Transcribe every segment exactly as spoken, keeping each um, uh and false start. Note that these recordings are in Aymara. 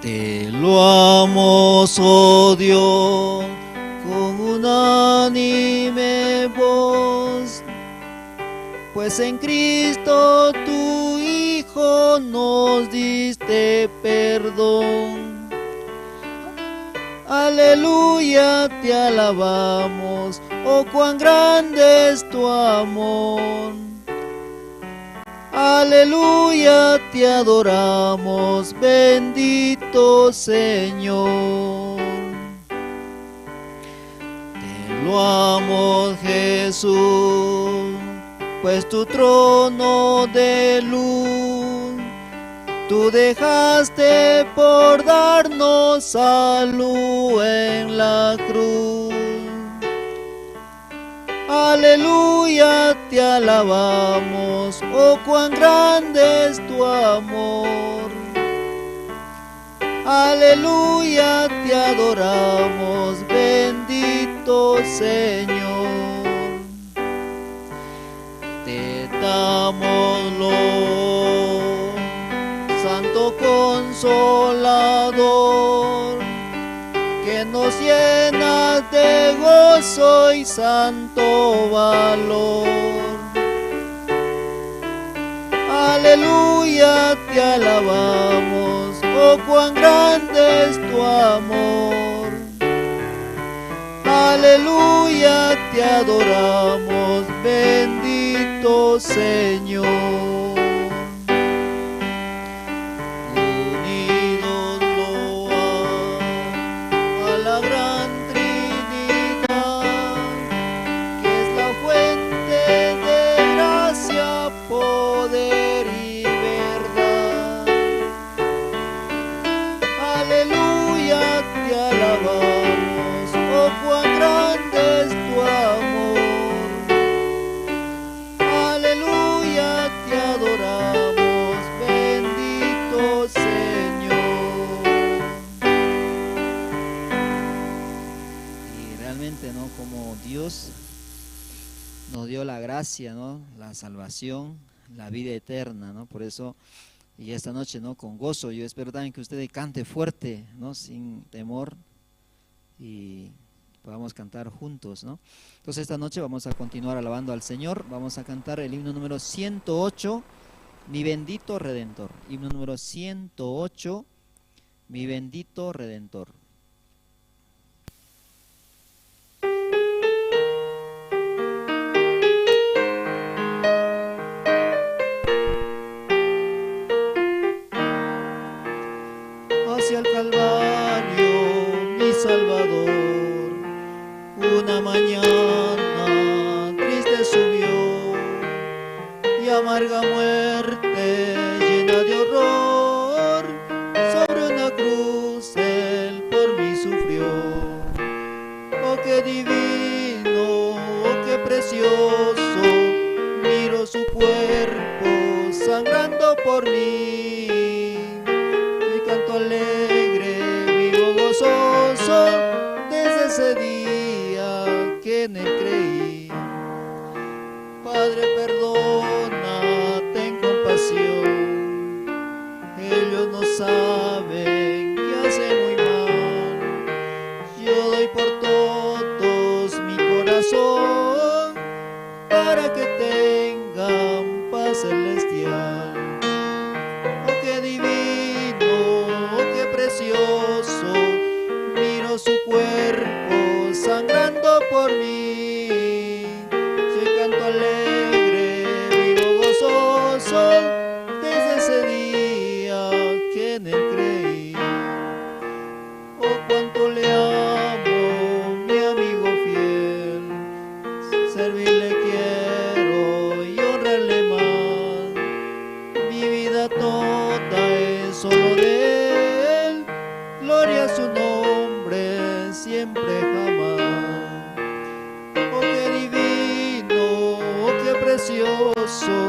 Te loamos, oh Dios, con unánime voz, pues en Cristo tu Hijo nos diste perdón. Aleluya, te alabamos, oh cuán grande es tu amor. Aleluya, te adoramos, bendito Señor. Te loamos, Jesús, pues tu trono de luz tú dejaste por darnos salud en la cruz. Aleluya, te alabamos, oh cuán grande es tu amor. Aleluya, te adoramos, bendito Señor. Te damos lo, Santo Consolador, que nos llenas de gozo y santo valor. Aleluya, te alabamos, oh cuán grande es tu amor. Aleluya, te adoramos, bendito Señor. Unidos loa a la gran Trinidad, que es la fuente de gracia, poder y verdad. Aleluya, te alabamos, oh cuán grande es tu amor. Aleluya, te adoramos, bendito Señor. Y realmente, ¿no? Como Dios nos dio la gracia, ¿no? La salvación, la vida eterna, ¿no? Por eso, y esta noche, ¿no? Con gozo, yo espero también que usted cante fuerte, ¿no? Sin temor, y podamos cantar juntos, ¿no? Entonces, esta noche vamos a continuar alabando al Señor. Vamos a cantar el himno número ciento ocho, Mi bendito Redentor. Himno número ciento ocho, Mi bendito Redentor. Hacia el Calvario, mi Salvador, una mañana triste subió, y amarga muerte llena de horror, sobre una cruz el por mí sufrió. Oh, qué divino, oh, qué precioso, miro su cuerpo sangrando por mí. Y canto alegre, vivo gozoso, desde ese día que en él creí. Padre, perdona, ten compasión. Ellos no saben que hacen muy mal. Yo doy por todos mi corazón para que tengan paz celestial. Oh, qué divino, oh, qué precioso, miro su cuerpo sangrando por mí. Yo canto alegre, vivo gozoso, desde ese día que en él creí. Oh, cuánto le amo, mi amigo fiel, servirle quiero y honrarle más. Mi vida toda es solo de él, gloria a su nombre, siempre jamás. Oh, qué divino, oh, qué precioso,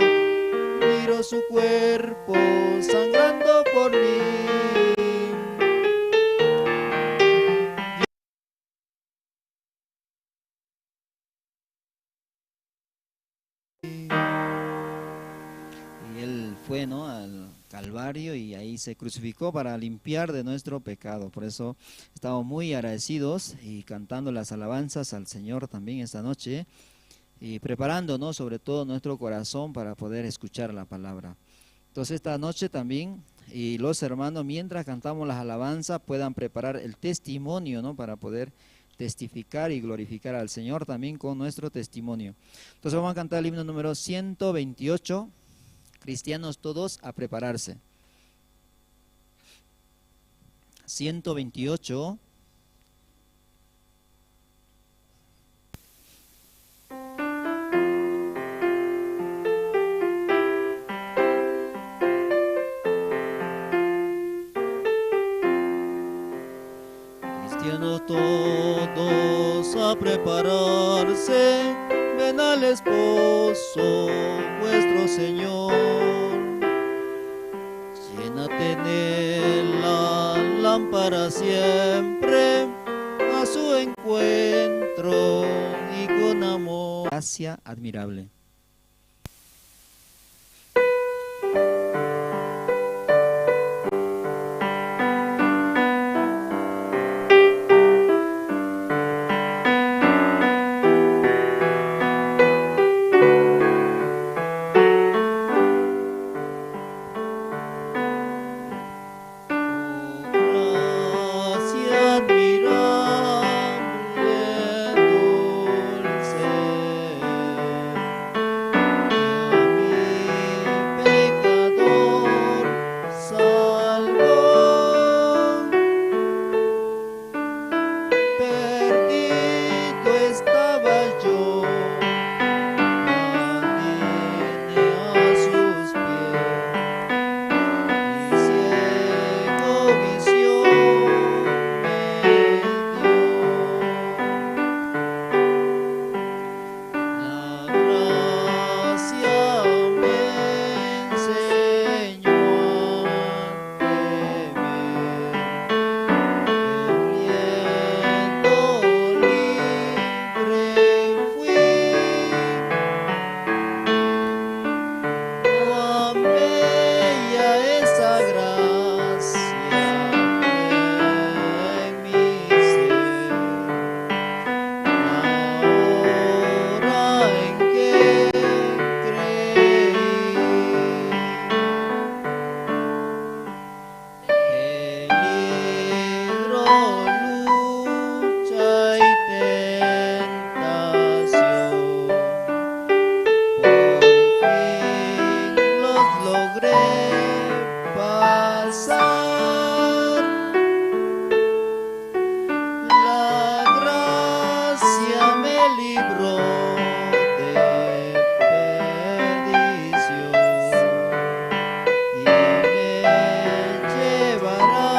miro su cuerpo sangrando por mí. Y él fue, ¿no?, al Calvario y ahí se crucificó para limpiar de nuestro pecado. Por eso estamos muy agradecidos y cantando las alabanzas al Señor también esta noche y preparando, ¿no?, sobre todo nuestro corazón para poder escuchar la palabra. Entonces esta noche también, y los hermanos, mientras cantamos las alabanzas, puedan preparar el testimonio, ¿no?, para poder testificar y glorificar al Señor también con nuestro testimonio. Entonces vamos a cantar el himno número ciento veintiocho, Cristianos todos a prepararse. Ciento veintiocho. Cristianos todos a prepararse, ven al esposo vuestro Señor. Llena, tener la lámpara siempre a su encuentro y con amor. Gracia admirable. Gracia admirable, dulce, que a mi pecador salvó. Perdido estaba yo, la vine a sus pies, y ciego visión me dio. La gracia me enseñó a temer, temiendo libre fui. Amé ya esa gracia que en mi ser, la hora en que creí. Peligro, lucha y tentación, por fin los logré pasar. La gracia me libró de perdición y me llevará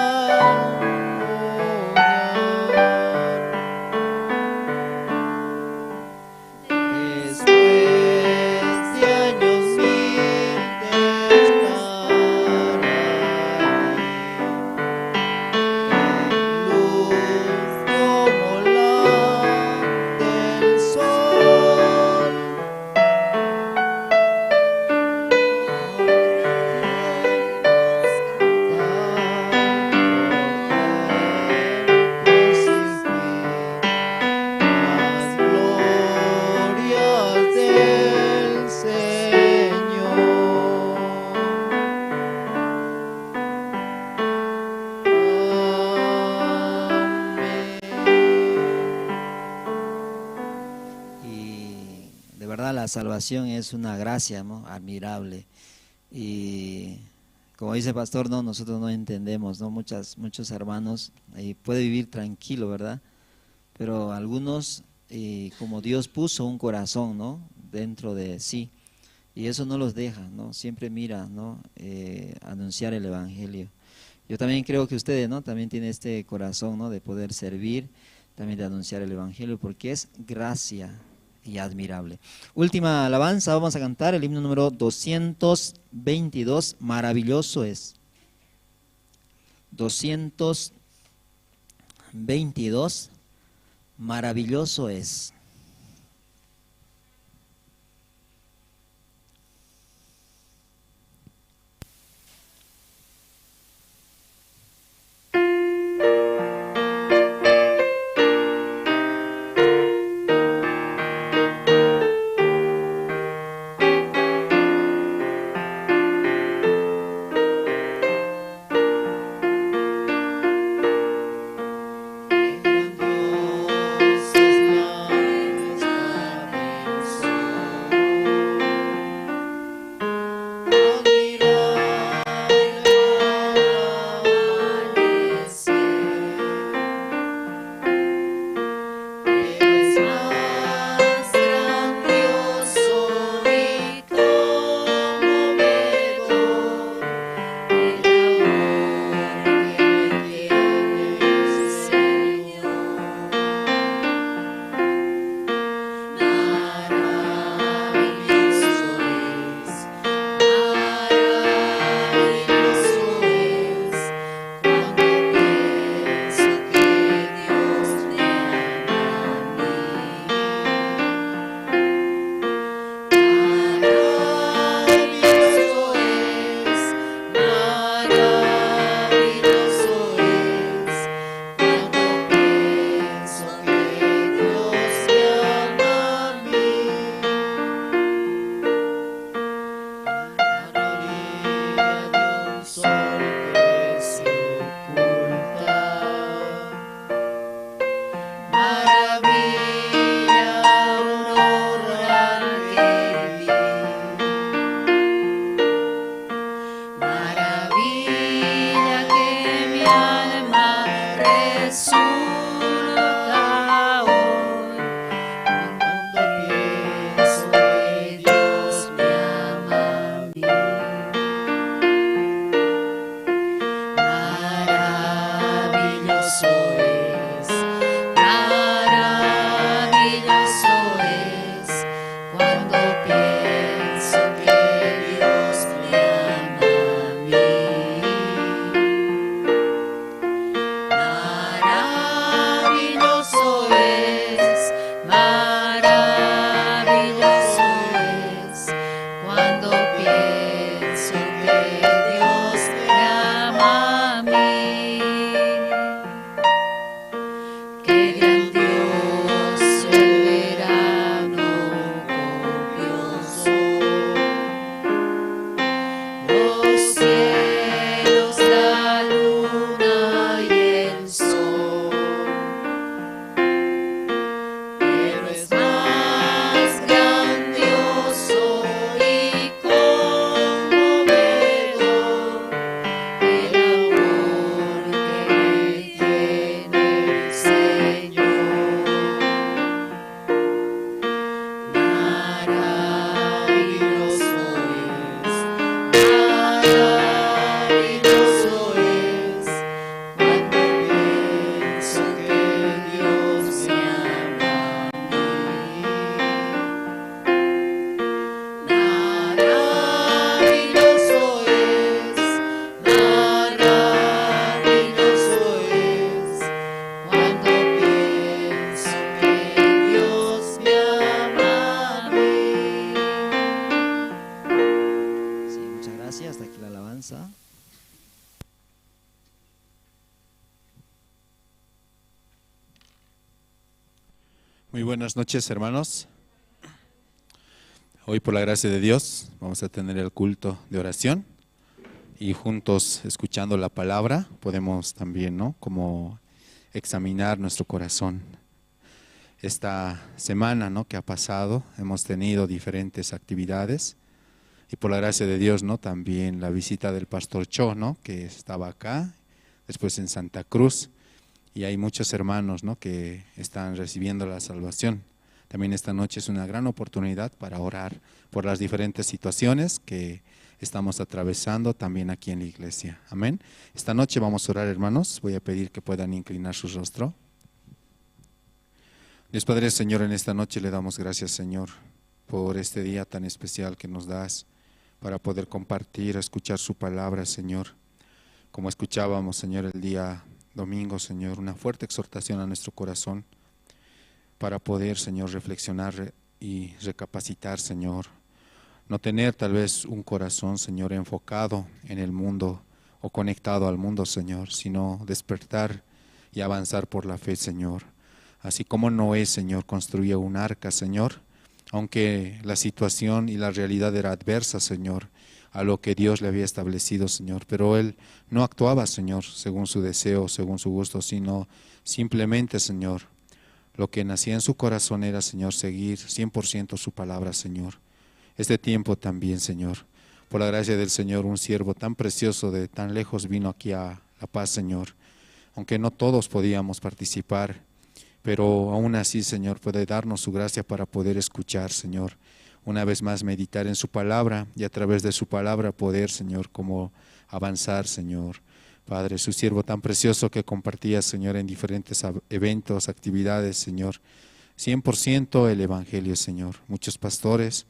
la salvación es una gracia, ¿no? Admirable. Y como dice el pastor, no, nosotros no entendemos, ¿no? Muchas, muchos hermanos, y puede vivir tranquilo, ¿verdad? Pero algunos, eh, como Dios puso un corazón, ¿no? Dentro de sí, y eso no los deja, ¿no? Siempre mira, ¿no? Eh, anunciar el evangelio. Yo también creo que ustedes, ¿no? También tienen este corazón, ¿no? De poder servir, también de anunciar el evangelio, porque es gracia y admirable. Última alabanza, vamos a cantar el himno número doscientos veintidós, Maravilloso es. Doscientos veintidós, Maravilloso es. Sí, muchas gracias. Hasta aquí la alabanza. Muy buenas noches, hermanos. Hoy, por la gracia de Dios, vamos a tener el culto de oración y juntos, escuchando la palabra, podemos también, ¿no? Como examinar nuestro corazón. Esta semana, ¿no?, que ha pasado, hemos tenido diferentes actividades y por la gracia de Dios, ¿no?, también la visita del pastor Cho, ¿no?, que estaba acá, después en Santa Cruz, y hay muchos hermanos, ¿no?, que están recibiendo la salvación. También esta noche es una gran oportunidad para orar por las diferentes situaciones que estamos atravesando también aquí en la iglesia. Amén. Esta noche vamos a orar, hermanos. Voy a pedir que puedan inclinar su rostro. Dios Padre, Señor, en esta noche le damos gracias, Señor, por este día tan especial que nos das para poder compartir, escuchar su palabra, Señor. Como escuchábamos, Señor, el día domingo, Señor, una fuerte exhortación a nuestro corazón para poder, Señor, reflexionar re-, y recapacitar, Señor. No tener tal vez un corazón, Señor, enfocado en el mundo o conectado al mundo, Señor, sino despertar y avanzar por la fe, Señor. Así como Noé, Señor, construyó un arca, Señor, aunque la situación y la realidad era adversa, Señor, a lo que Dios le había establecido, Señor, pero él no actuaba, Señor, según su deseo, según su gusto, sino simplemente, Señor, lo que nacía en su corazón era, Señor, seguir cien por ciento su palabra, Señor. Este tiempo también, Señor. Por la gracia del Señor, un siervo tan precioso de tan lejos vino aquí a La Paz, Señor. Aunque no todos podíamos participar, pero aún así, Señor, puede darnos su gracia para poder escuchar, Señor. Una vez más, meditar en su palabra y a través de su palabra poder, Señor, como avanzar, Señor. Padre, su siervo tan precioso que compartía, Señor, en diferentes ab-, eventos, actividades, Señor. Cien por ciento el evangelio, Señor. Muchos pastores,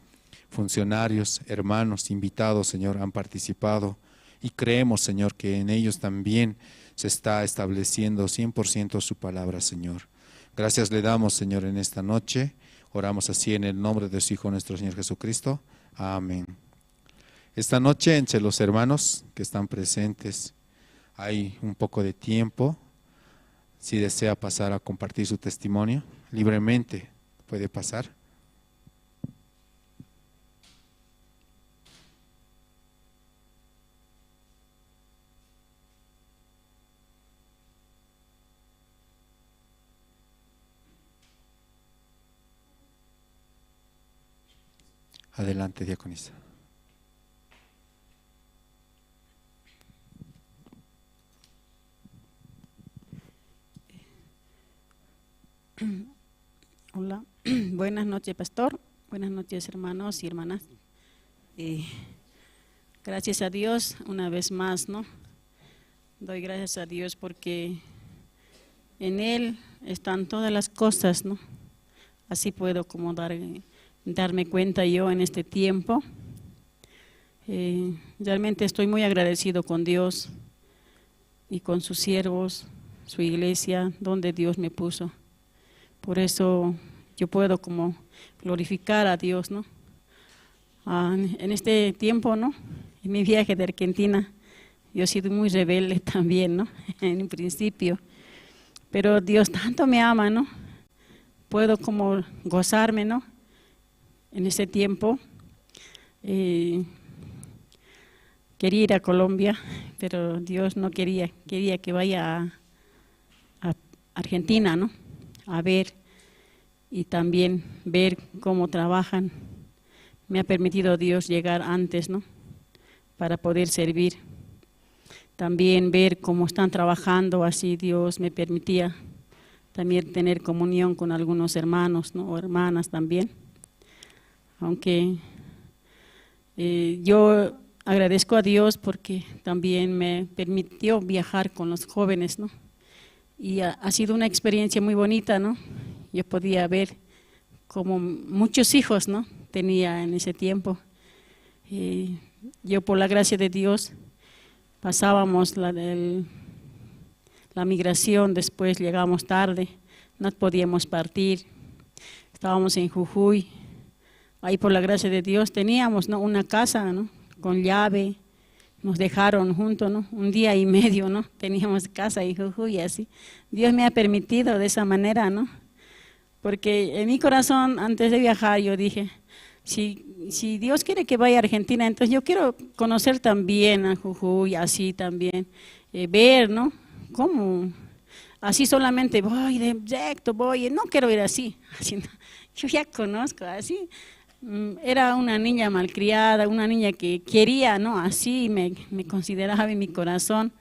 funcionarios, hermanos, invitados, Señor, han participado y creemos, Señor, que en ellos también se está estableciendo cien por ciento su palabra, Señor. Gracias le damos, Señor, en esta noche. Oramos así en el nombre de su Hijo, nuestro Señor Jesucristo. Amén. Esta noche, entre los hermanos que están presentes, hay un poco de tiempo. Si desea pasar a compartir su testimonio, libremente puede pasar. Adelante, diaconisa. Hola, buenas noches, pastor. Buenas noches, hermanos y hermanas. Eh, gracias a Dios, una vez más, ¿no? Doy gracias a Dios porque en Él están todas las cosas, ¿no? Así puedo como dar, darme cuenta yo en este tiempo. Eh, realmente estoy muy agradecido con Dios y con sus siervos, su iglesia, donde Dios me puso. Por eso yo puedo como glorificar a Dios, ¿no? Ah, en este tiempo, ¿no? En mi viaje de Argentina, yo he sido muy rebelde también, ¿no? En un principio. Pero Dios tanto me ama, ¿no? Puedo como gozarme, ¿no? En ese tiempo, eh, quería ir a Colombia, pero Dios no quería, quería que vaya a, a Argentina, ¿no? A ver y también ver cómo trabajan. Me ha permitido Dios llegar antes, ¿no? Para poder servir. También ver cómo están trabajando, así Dios me permitía también tener comunión con algunos hermanos, ¿no? O hermanas también. Aunque, eh, yo agradezco a Dios porque también me permitió viajar con los jóvenes, ¿no? Y ha, ha sido una experiencia muy bonita, ¿no? Yo podía ver como muchos hijos, ¿no? Tenía en ese tiempo. Y yo, por la gracia de Dios, pasábamos la, el, la migración, después llegábamos tarde, no podíamos partir. Estábamos en Jujuy. Ahí, por la gracia de Dios, teníamos, ¿no? Una casa, ¿no? Con llave. Nos dejaron juntos, ¿no? Un día y medio, ¿no? Teníamos casa en Jujuy, así. Dios me ha permitido de esa manera, ¿no? Porque en mi corazón, antes de viajar, yo dije, si, si Dios quiere que vaya a Argentina, entonces yo quiero conocer también a Jujuy, así también, eh, ver, ¿no? Cómo Así solamente voy de recto, voy, no quiero ir así. Así no. Yo ya conozco, así. Mm, era una niña malcriada, una niña que quería, ¿no? Así me, me consideraba en mi corazón,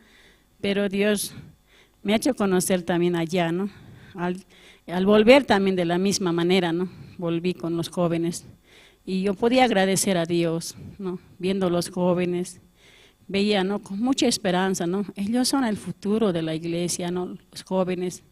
pero Dios me ha hecho conocer también allá, ¿no? Al, al volver también de la misma manera, ¿no? Volví con los jóvenes y yo podía agradecer a Dios, ¿no? Viendo los jóvenes, veía, ¿no? Con mucha esperanza, ¿no? Ellos son el futuro de la iglesia, ¿no? Los jóvenes.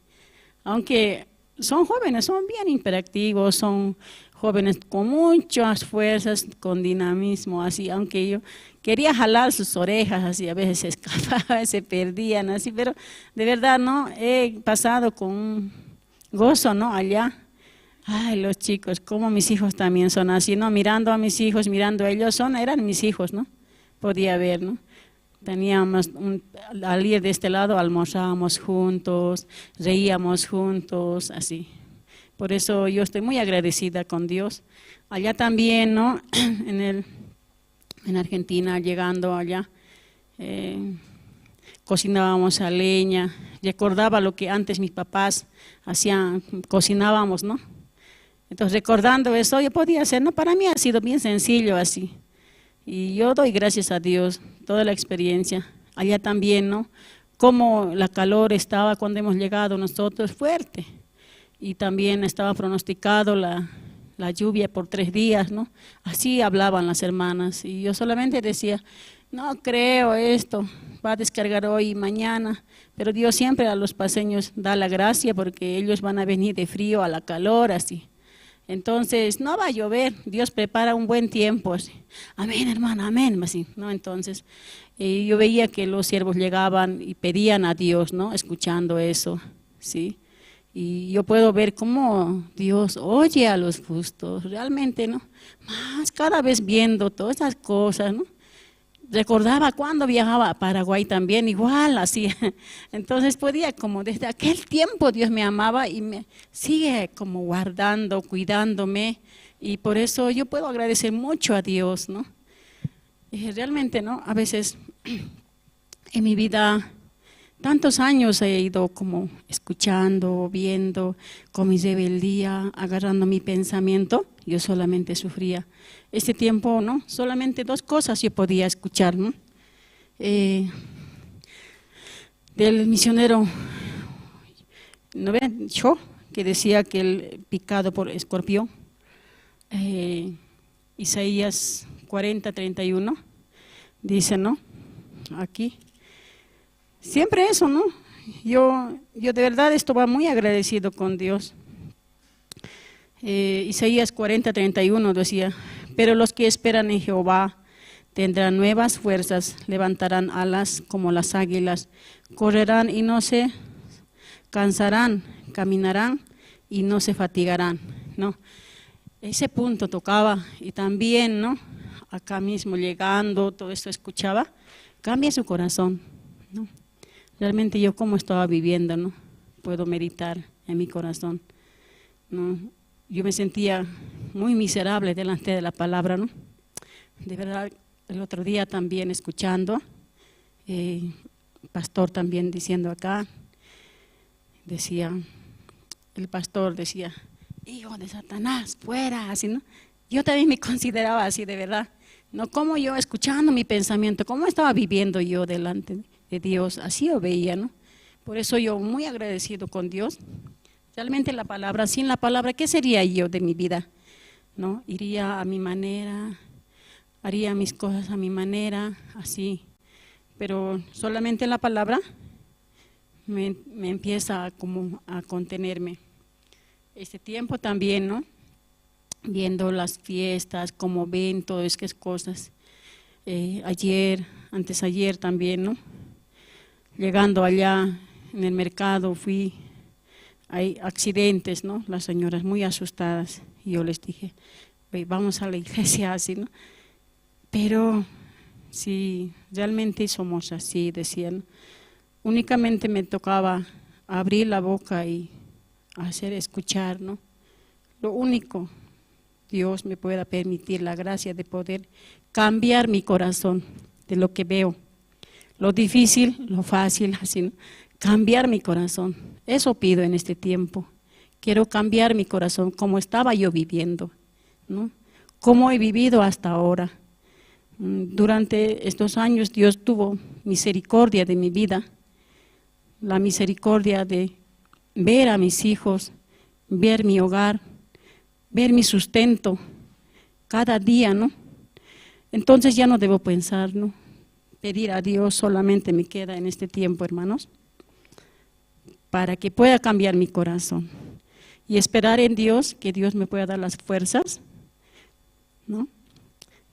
Aunque son jóvenes, son bien hiperactivos, son jóvenes con muchas fuerzas, con dinamismo, así, aunque yo quería jalar sus orejas, así, a veces se escapaban, se perdían, así, pero de verdad, ¿no? He pasado con un gozo, ¿no? Allá. Ay, los chicos, como mis hijos también son así, ¿no? Mirando a mis hijos, mirando a ellos, son, eran mis hijos, ¿no? Podía ver, ¿no? Teníamos un, al ir de este lado, almorzábamos juntos, reíamos juntos, así. Por eso yo estoy muy agradecida con Dios. Allá también, ¿no? En el, en Argentina, llegando allá, eh, cocinábamos a leña. Recordaba lo que antes mis papás hacían, cocinábamos, ¿no? Entonces, recordando eso, yo podía hacer, ¿no? Para mí ha sido bien sencillo así. Y yo doy gracias a Dios, toda la experiencia. Allá también, ¿no? Como la calor estaba cuando hemos llegado nosotros fuerte. Y también estaba pronosticado la, la lluvia por tres días, ¿no? Así hablaban las hermanas. Y yo solamente decía, no creo esto, va a descargar hoy y mañana. Pero Dios siempre a los paceños da la gracia porque ellos van a venir de frío a la calor, así. Entonces, no va a llover, Dios prepara un buen tiempo, así. Amén, hermana, amén, así, ¿no? Entonces, eh, yo veía que los siervos llegaban y pedían a Dios, ¿no? Escuchando eso, ¿sí? Y yo puedo ver cómo Dios oye a los justos, realmente, ¿no? Más cada vez viendo todas esas cosas, ¿no? Recordaba cuando viajaba a Paraguay también, igual así. Entonces podía, como desde aquel tiempo Dios me amaba y me sigue como guardando, cuidándome. Y por eso yo puedo agradecer mucho a Dios, ¿no? Eh, realmente, ¿no? A veces en mi vida, tantos años he ido como escuchando, viendo, con mi rebeldía, agarrando mi pensamiento, yo solamente sufría. Este tiempo, ¿no? Solamente dos cosas yo podía escuchar, ¿no? Eh, del misionero, ¿no ve? Cho, que decía que el picado por escorpión, eh, Isaías cuarenta treinta y uno, dice, ¿no? Aquí. Siempre eso, ¿no? Yo, yo de verdad estaba muy agradecido con Dios. Eh, Isaías cuarenta treinta y uno decía, pero los que esperan en Jehová tendrán nuevas fuerzas, levantarán alas como las águilas, correrán y no se cansarán, caminarán y no se fatigarán, ¿no? Ese punto tocaba y también, ¿no? Acá mismo llegando, todo esto escuchaba, cambia su corazón, ¿no? Realmente yo cómo estaba viviendo, ¿no? Puedo meditar en mi corazón, ¿no? Yo me sentía muy miserable delante de la palabra, ¿no? De verdad, el otro día también escuchando, eh, pastor también diciendo acá, decía, el pastor decía, hijo de Satanás, fuera, así, ¿no? Yo también me consideraba así, de verdad, ¿no? Como yo escuchando mi pensamiento, cómo estaba viviendo yo delante de Dios, así lo veía, ¿no? Por eso yo muy agradecido con Dios. Realmente la palabra, sin la palabra, ¿qué sería yo de mi vida? ¿No? Iría a mi manera, haría mis cosas a mi manera, así. Pero solamente la palabra me, me empieza a como a contenerme. Este tiempo también, ¿no? Viendo las fiestas, cómo ven todas esas cosas. Eh, ayer, antes ayer también, ¿no? Llegando allá en el mercado, fui, hay accidentes, ¿no? Las señoras muy asustadas. Y yo les dije, "Ve, vamos a la iglesia", así, ¿no? Pero si realmente somos así, decían, únicamente me tocaba abrir la boca y hacer escuchar, ¿no? Lo único, Dios me pueda permitir la gracia de poder cambiar mi corazón de lo que veo. Lo difícil, lo fácil, así, ¿no? cambiar mi corazón. Eso pido en este tiempo. Quiero cambiar mi corazón, como estaba yo viviendo, ¿no? Cómo he vivido hasta ahora. Mm, durante estos años Dios tuvo misericordia de mi vida, la misericordia de ver a mis hijos, ver mi hogar, ver mi sustento cada día, ¿no? Entonces ya no debo pensar, ¿no? Pedir a Dios solamente me queda en este tiempo, hermanos, para que pueda cambiar mi corazón y esperar en Dios, que Dios me pueda dar las fuerzas, ¿no?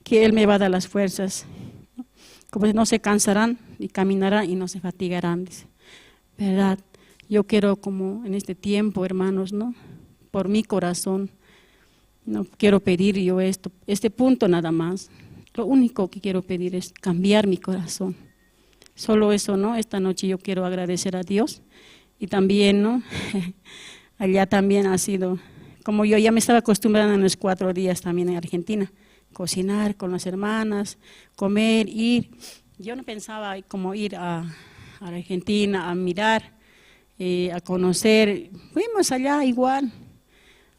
Que Él me va a dar las fuerzas, ¿no? Como no se cansarán y caminarán y no se fatigarán, dice. ¿Verdad? Yo quiero como en este tiempo, hermanos, ¿no? Por mi corazón, no quiero pedir yo esto, este punto nada más. Lo único que quiero pedir es cambiar mi corazón. Solo eso, ¿no? Esta noche yo quiero agradecer a Dios y también, ¿no? Allá también ha sido, como yo ya me estaba acostumbrando en los cuatro días también en Argentina, cocinar con las hermanas, comer, ir. Yo no pensaba como ir a, a Argentina a mirar, eh, a conocer. Fuimos allá igual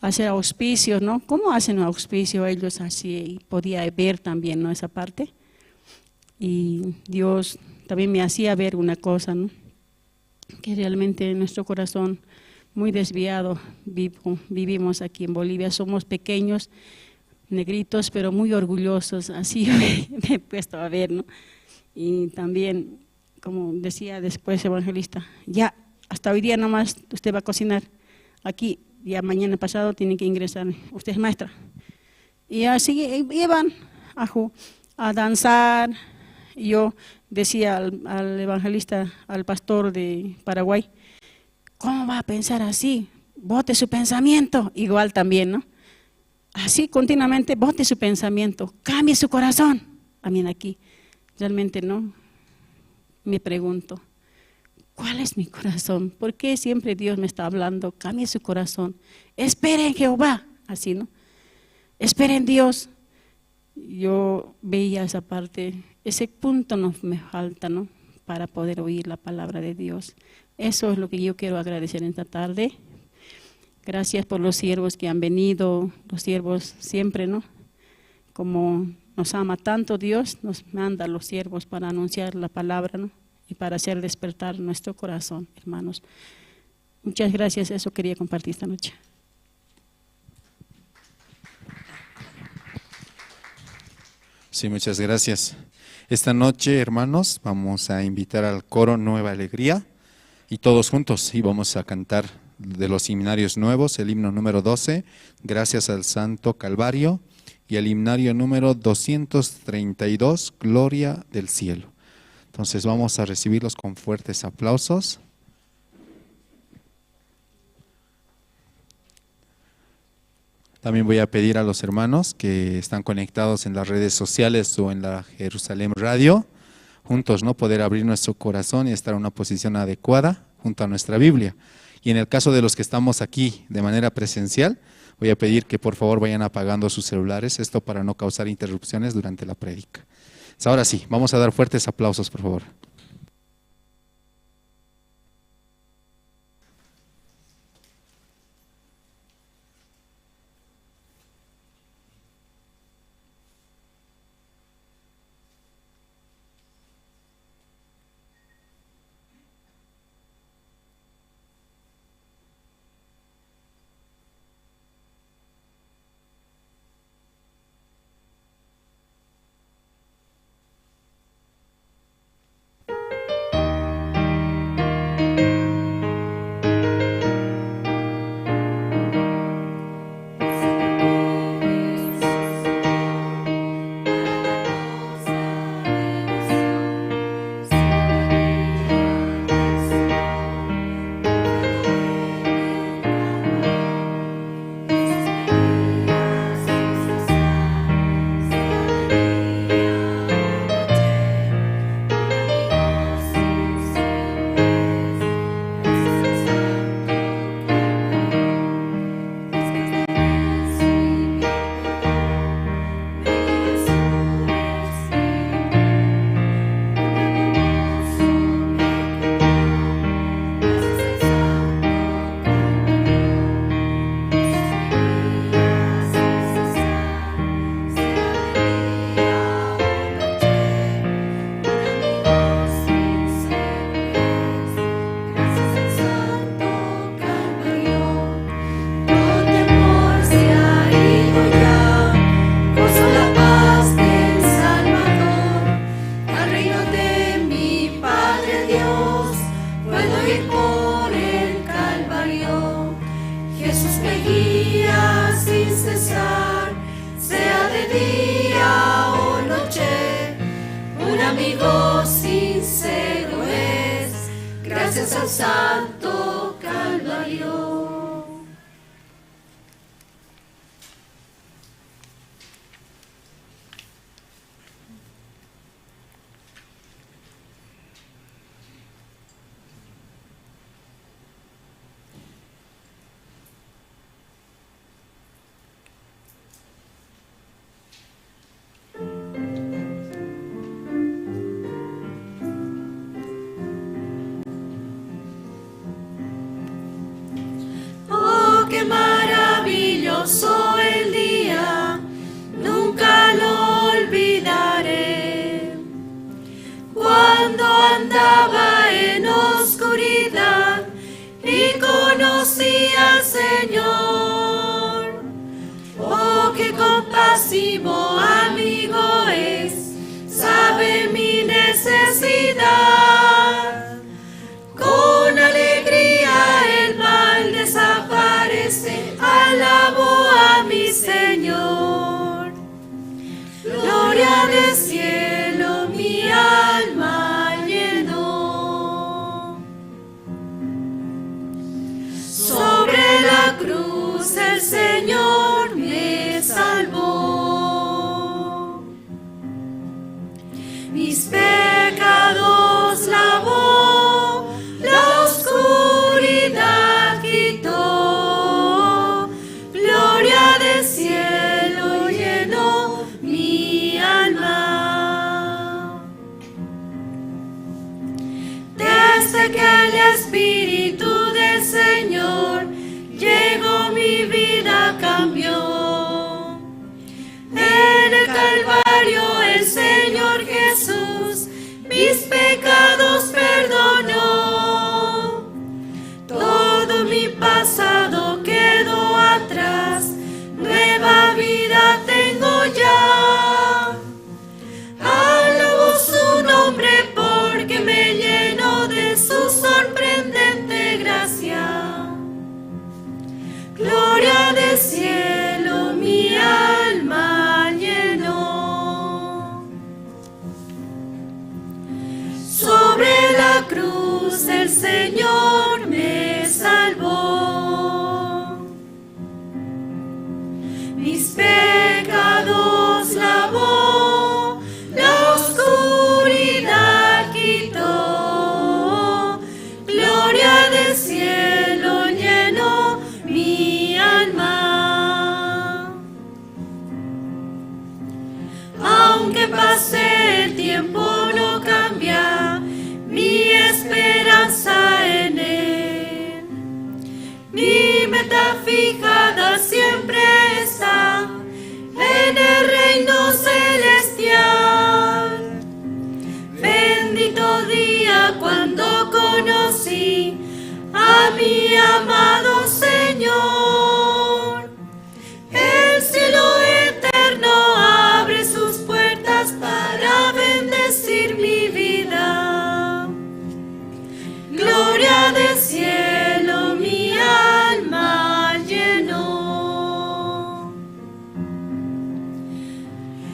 a hacer auspicios, ¿no? ¿Cómo hacen auspicio ellos así? Y podía ver también, ¿no? Esa parte. Y Dios también me hacía ver una cosa, ¿no? Que realmente nuestro corazón muy desviado vivo, vivimos aquí en Bolivia. Somos pequeños, negritos, pero muy orgullosos. Así me, me he puesto a ver, ¿no? Y también, como decía después evangelista, ya, hasta hoy día nomás usted va a cocinar aquí, ya mañana pasado tiene que ingresar. Usted es maestra. Y así i-, iban a, ju- a danzar. Yo decía al, al evangelista, al pastor de Paraguay, ¿cómo va a pensar así? Bote su pensamiento. Igual también, ¿no? Así continuamente, bote su pensamiento, cambie su corazón. También aquí, realmente no. Me pregunto, ¿cuál es mi corazón? ¿Por qué siempre Dios me está hablando? Cambie su corazón. Espere en Jehová. Así, ¿no? Espere en Dios. Yo veía esa parte, ese punto nos me falta, ¿no? Para poder oír la palabra de Dios. Eso es lo que yo quiero agradecer esta tarde. Gracias por los siervos que han venido, los siervos siempre, ¿no? Como nos ama tanto Dios, nos manda los siervos para anunciar la palabra, ¿no? Y para hacer despertar nuestro corazón, hermanos. Muchas gracias, eso quería compartir esta noche. Sí, muchas gracias. Esta noche, hermanos, vamos a invitar al coro Nueva Alegría y todos juntos y vamos a cantar de los himnarios nuevos el himno número doce, Gracias al Santo Calvario, y el himnario número doscientos treinta y dos, Gloria del Cielo. Entonces vamos a recibirlos con fuertes aplausos. También voy a pedir a los hermanos que están conectados en las redes sociales o en la Jerusalén Radio, juntos, ¿no? Poder abrir nuestro corazón y estar en una posición adecuada junto a nuestra Biblia. Y en el caso de los que estamos aquí de manera presencial, voy a pedir que por favor vayan apagando sus celulares, esto para no causar interrupciones durante la prédica. Ahora sí, vamos a dar fuertes aplausos, por favor. Guía sin cesar, sea de día o noche, un amigo sincero es. Gracias al Santo Calvario. Oh, qué maravilloso el día, nunca lo olvidaré. Cuando andaba en oscuridad, y conocí al Señor. Oh, qué compasivo amigo es, sabe mi necesidad. Con alegría el mal desaparece, alabo a mi Señor. Gloria del cielo mi alma llenó. Sobre la cruz el Señor me salvó. Mis pecados lavó, la oscuridad quitó. Gloria del cielo llenó mi alma. Desde que el Espíritu del Señor llegó, mi vida cambió. En el Calvario el Señor Jesús mis pecados perdonó. Todo mi pasado quedó atrás, nueva vida tengo ya. Alabo su nombre porque me llenó de su sorprendente gracia. Gloria del cielo mi alma llenó. Sobre la cruz el Señor me salvó. Mis pecados lavó, la oscuridad quitó. Gloria del cielo llenó mi alma. Aunque pase el tiempo, no cambia mi esperanza en él. Mi meta fijada siempre está en el reino celestial. Bendito día cuando conocí a mi amado Señor. El cielo eterno abre sus puertas para bendecir mi vida. Gloria del cielo mi alma llenó.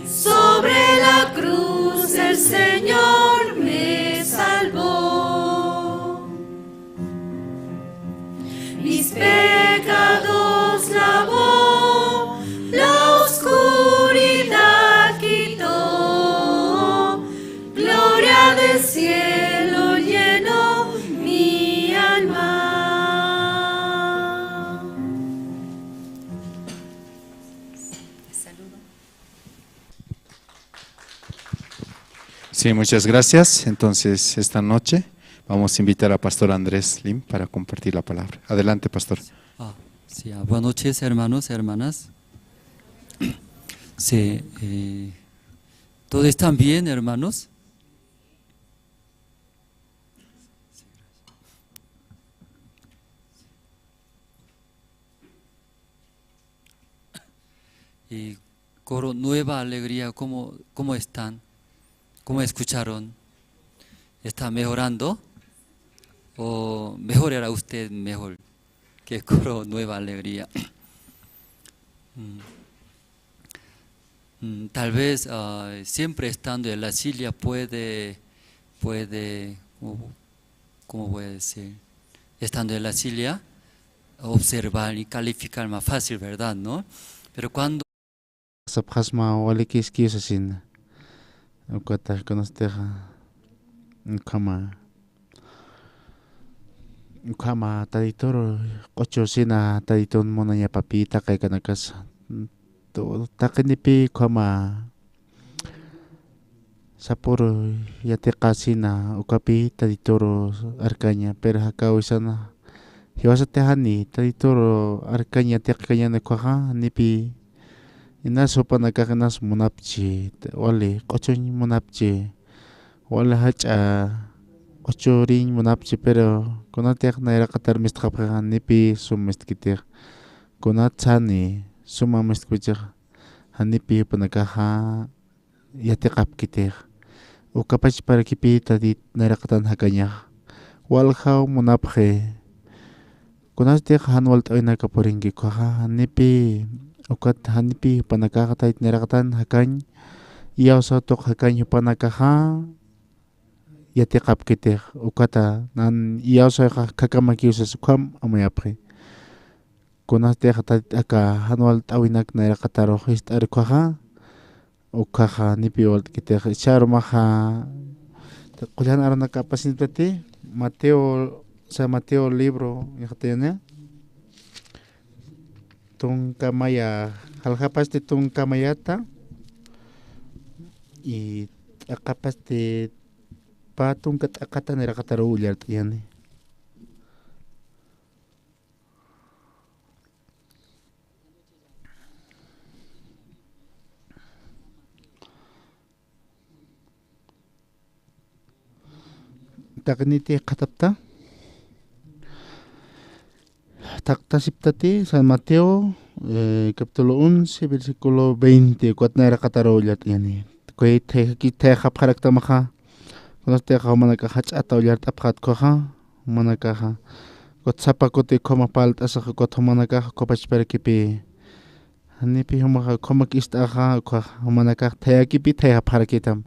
Sobre la cruz el Señor me salvó. Mis pecados lavó, la oscuridad quitó. Gloria del cielo llenó mi alma. Sí, muchas gracias. Entonces, esta noche vamos a invitar a Pastor Andrés Lim para compartir la palabra. Adelante, Pastor. Ah, sí, ah, buenas noches, hermanos, hermanas. Sí, eh, ¿todos están bien, hermanos? Y coro Nueva Alegría, ¿cómo, cómo están? ¿Cómo escucharon? ¿Está mejorando? ¿O mejorará usted mejor? Te coro Nueva Alegría. Mm. Mm, tal vez, ah, siempre estando en la silla puede, puede, ¿cómo, cómo puede decir? Estando en la silla, observar y calificar más fácil, ¿verdad? ¿No? Pero cuando sapxasma walikiskis asina. Ukata kunastix ukhama, ukhama Tatitur q'uchusina Tatitun munañapapi taqi akanakasa. Tu-, taqinipi ukhama sapuru yatiqasina ukapi Tatitur arkaña, pero jakawisana jiwasati jani Tatitur arkaña yatiqkañäni ukhaxa, janipi inas jupanakax inas munapchi, wali q'uchuñ munapchi, wali jach'a q'uchuriñ munapchi, pero kunatix nayraqatar mistxapxixa janipi sum mistkitix, kunat sani suma mistkpachix janipi jupanakaxa yatiqapkitix. Ukapach parakipï Tatit nayraqatan jakañax. Waljaw munapxi. Kunastix jan walt'äwinak purinki ukhaxa, janipi, ukat janipi jupanakaxa Tatit nayraqatan jakañ, iyawsaw tuq jakañ jupanakaxa yatiqapkitix. Ukata nan iyawsayxa khakamakiw sas ukham amuyapxi. Kunastix Tatit aka jan walt'äwinak nayraqatarux jist'ar ukhaxa, ukhaxa janipi walt'kitix. Jichhärumaxa, qullan arunakapasiniptati, Mateo, San Mateo libro, yaqtayani. Tunka maya, jaljapasti tunka mayata, y t'aqapasti pä tunka t'aqata nayraqataruw ullart'ayani. Taqiniti jikxatapta. Taqtasiptati San Mateo, eh, capítulo once, versículo veinte, ukat nayraqataruw ullart'ayani. Kay thayjaki-, thayjapxaraktamaxa. Kunastix jumanakax jach'ata ullart'apxät ukhaxa, jumanakaxa. Ukat sapa kuti ukhama parlt'asax ukat jumanakax ukapach parakipï. Janipi jumaxa ukhamak ist'axa, ukhax jumanakax thayakipï thayjapxarakitam.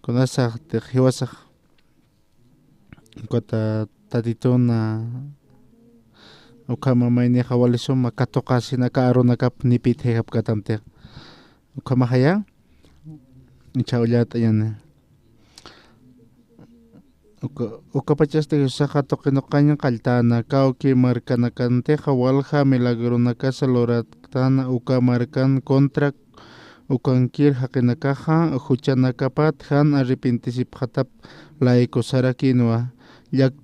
Kunasax tix jiwasax, ukata Tatituna, ukhama maynixa wali suma katuqasina aka arunakap janipi thayjapkätamtix. Ukhamaxaya, jichha ullart'ayani. Uka, ukapachasti Jesusaxa tuqinuqañ qalltäna, kawki markanakantixa walja milagronakasa luratäna, uka markan contra ukankir jaqinakaxa juchanakapat jan arrepintisipxatap layku sarakinwa. Llak-,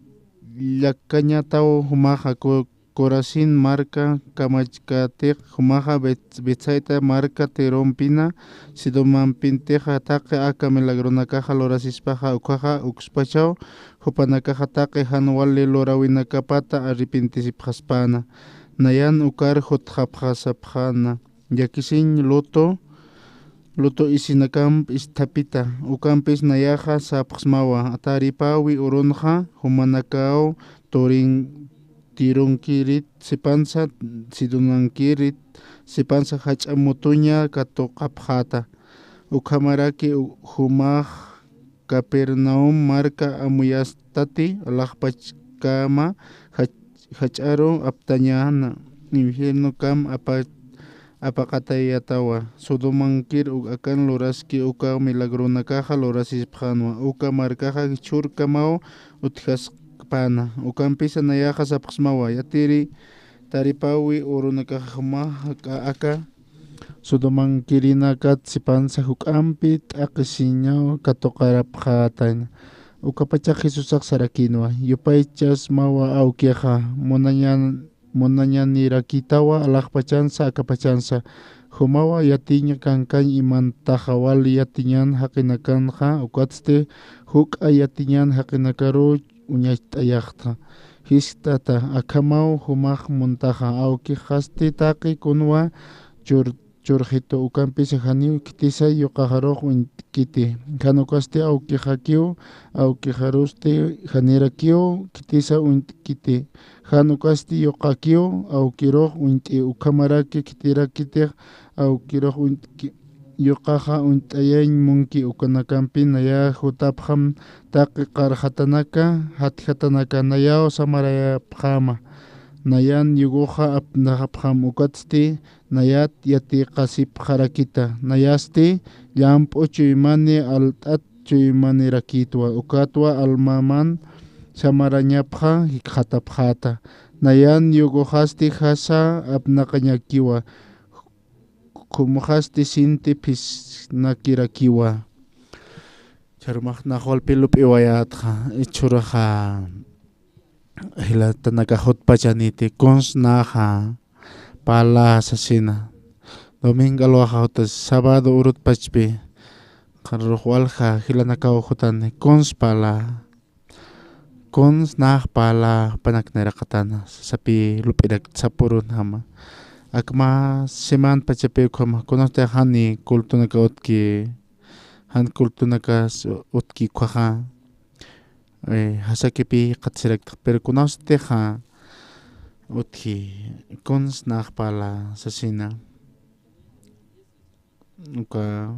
llakañataw jumaxa ku-, Corazín marka kamachkatix jumaxa Bet-, Betsaida marka Tirompina Sidonampintixa taqi aka milagronakaxa lurasispaxa ukhaxa ukspachaw jupanakaxa taqi jan wali luräwinakapata arrepintisipxaspäna. Nayan ukar jutxapxasapxäna. Llakisiñ lutu, lutu isinakamp isthapita, ukampis nayaxa sapxsmawa, taripäwi urunxa, jumanakaw turin-, Tironkirit sipansa, Sidonankirit sipansa jach'a mutuña katuqapxäta. Ukhamaraki u-, jumax Capernaum marka amuyastati, alaxpachkama jach-, jach'aru aptañäna, infiernokam apa-, apaqatayatawa. Sodomankir u-, akan luraski uka milagronakaxa lurasipxänwa, uka markaxa jichhürkamaw utjaskpäna. Ukampisa nayaxa sapxsmawa, yatiri taripäwi urunakaxa jumax aka, aka Sodomankirinakat sipansa juk'ampi t'aqhisiñaw katuqarapxätayna. Ukapachax Jesusax sarakïnwa, yupaychasmawa awkixa, munañan-, munañanirakïtawa alaxpachansa akapachansa. Jumawa yatiña kankañ imantaxa wal yatiñan jaqinakanxa, ukatsti juk'a yatiñan jaqinakaruw uñacht'ayaxta. Jiskt'ata, akhamaw jumax muntaxa, awkixasti taqi kunwa chur-, churxitu, ukampisa janiw khitisa yuqaxarux uñt'kiti. Jan ukasti awkixakiw, awkixarusti janirakiw khitisa uñt'kiti. Jan ukasti yuqakiw, awkirux uñt'i, ukhamaraki khitirakitix awkirux uñt'ki. Yuqaxa uñt'ayañ munki, ukanakampi naya jutapxam taqi qarxatanaka, jatjatanaka, nayaw samarayapxama. Nayan yuguxa apnaqapxam, ukatsti nayat yatiqasipxarakita. Nayasti llamp'u chuymani alt'at chuymanirakitwa, ukatwa almaman samarañapxa jikxatapxäta. Nayan yuguxasti jasa apnaqañakiwa, khumuxasti sinti phisnakirakiwa. Charumax nax walpi lup'iwayätxa, jichhüruxa jilatanakax jutpachaniti, kuns naxa parla sasina. Domingo alwaxa jutas, sábado urutpachpi, qharürux walja jilanakaw jutani, kuns parla. Kuns nax parla jupanak nayraqatana, sasapï lup'irak sapürunjama. Akma semana pachapi ukhama, kunasti jani cultonaka utki, jan cultonakas utki ukkhaxa, eh, jasakipï jikxatasiraktix, pero kunawstixa utji, kuns nax parla sasina. Uka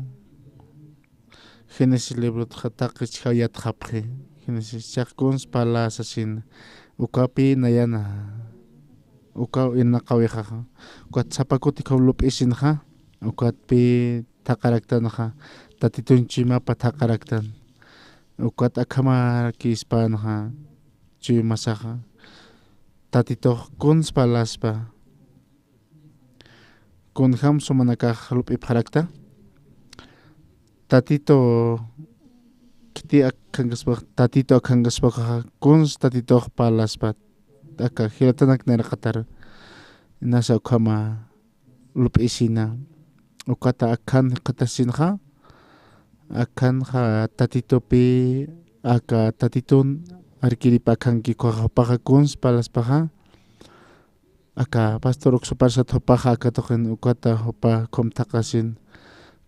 Génesis librotxa taqi chhayatxapxi. Génesis chhaq kuns parla sasina. Ukapï nayana. Ukaw irnaqawixaxa. Ukat sapa kuti ukham lup'isinxa. Ukatpï thaqaraktanxa. Tatitun chuymapa thaqaraktan. Ukat akhamaraki ispänxa. Chuymasaxa. Tatitux kuns parlaspa. Kunjam sumanakax lup'ipxarakta. Tatito, khiti akhankaspax, tatito akhankaspaxa, kuns tatitox parlaspa. Aka jilatanak nayraqatar. Inasa ukhama lup'isina. Ukata akhan jikxatasinxa. Akhanxa tatitupï, aka tatitun arkiripä akhanki ukkhaxa, jupaxa kuns parlaspaxa. Aka pastor uksupar sat jupaxa aka tuqin ukata jupa ukham thaqhasin.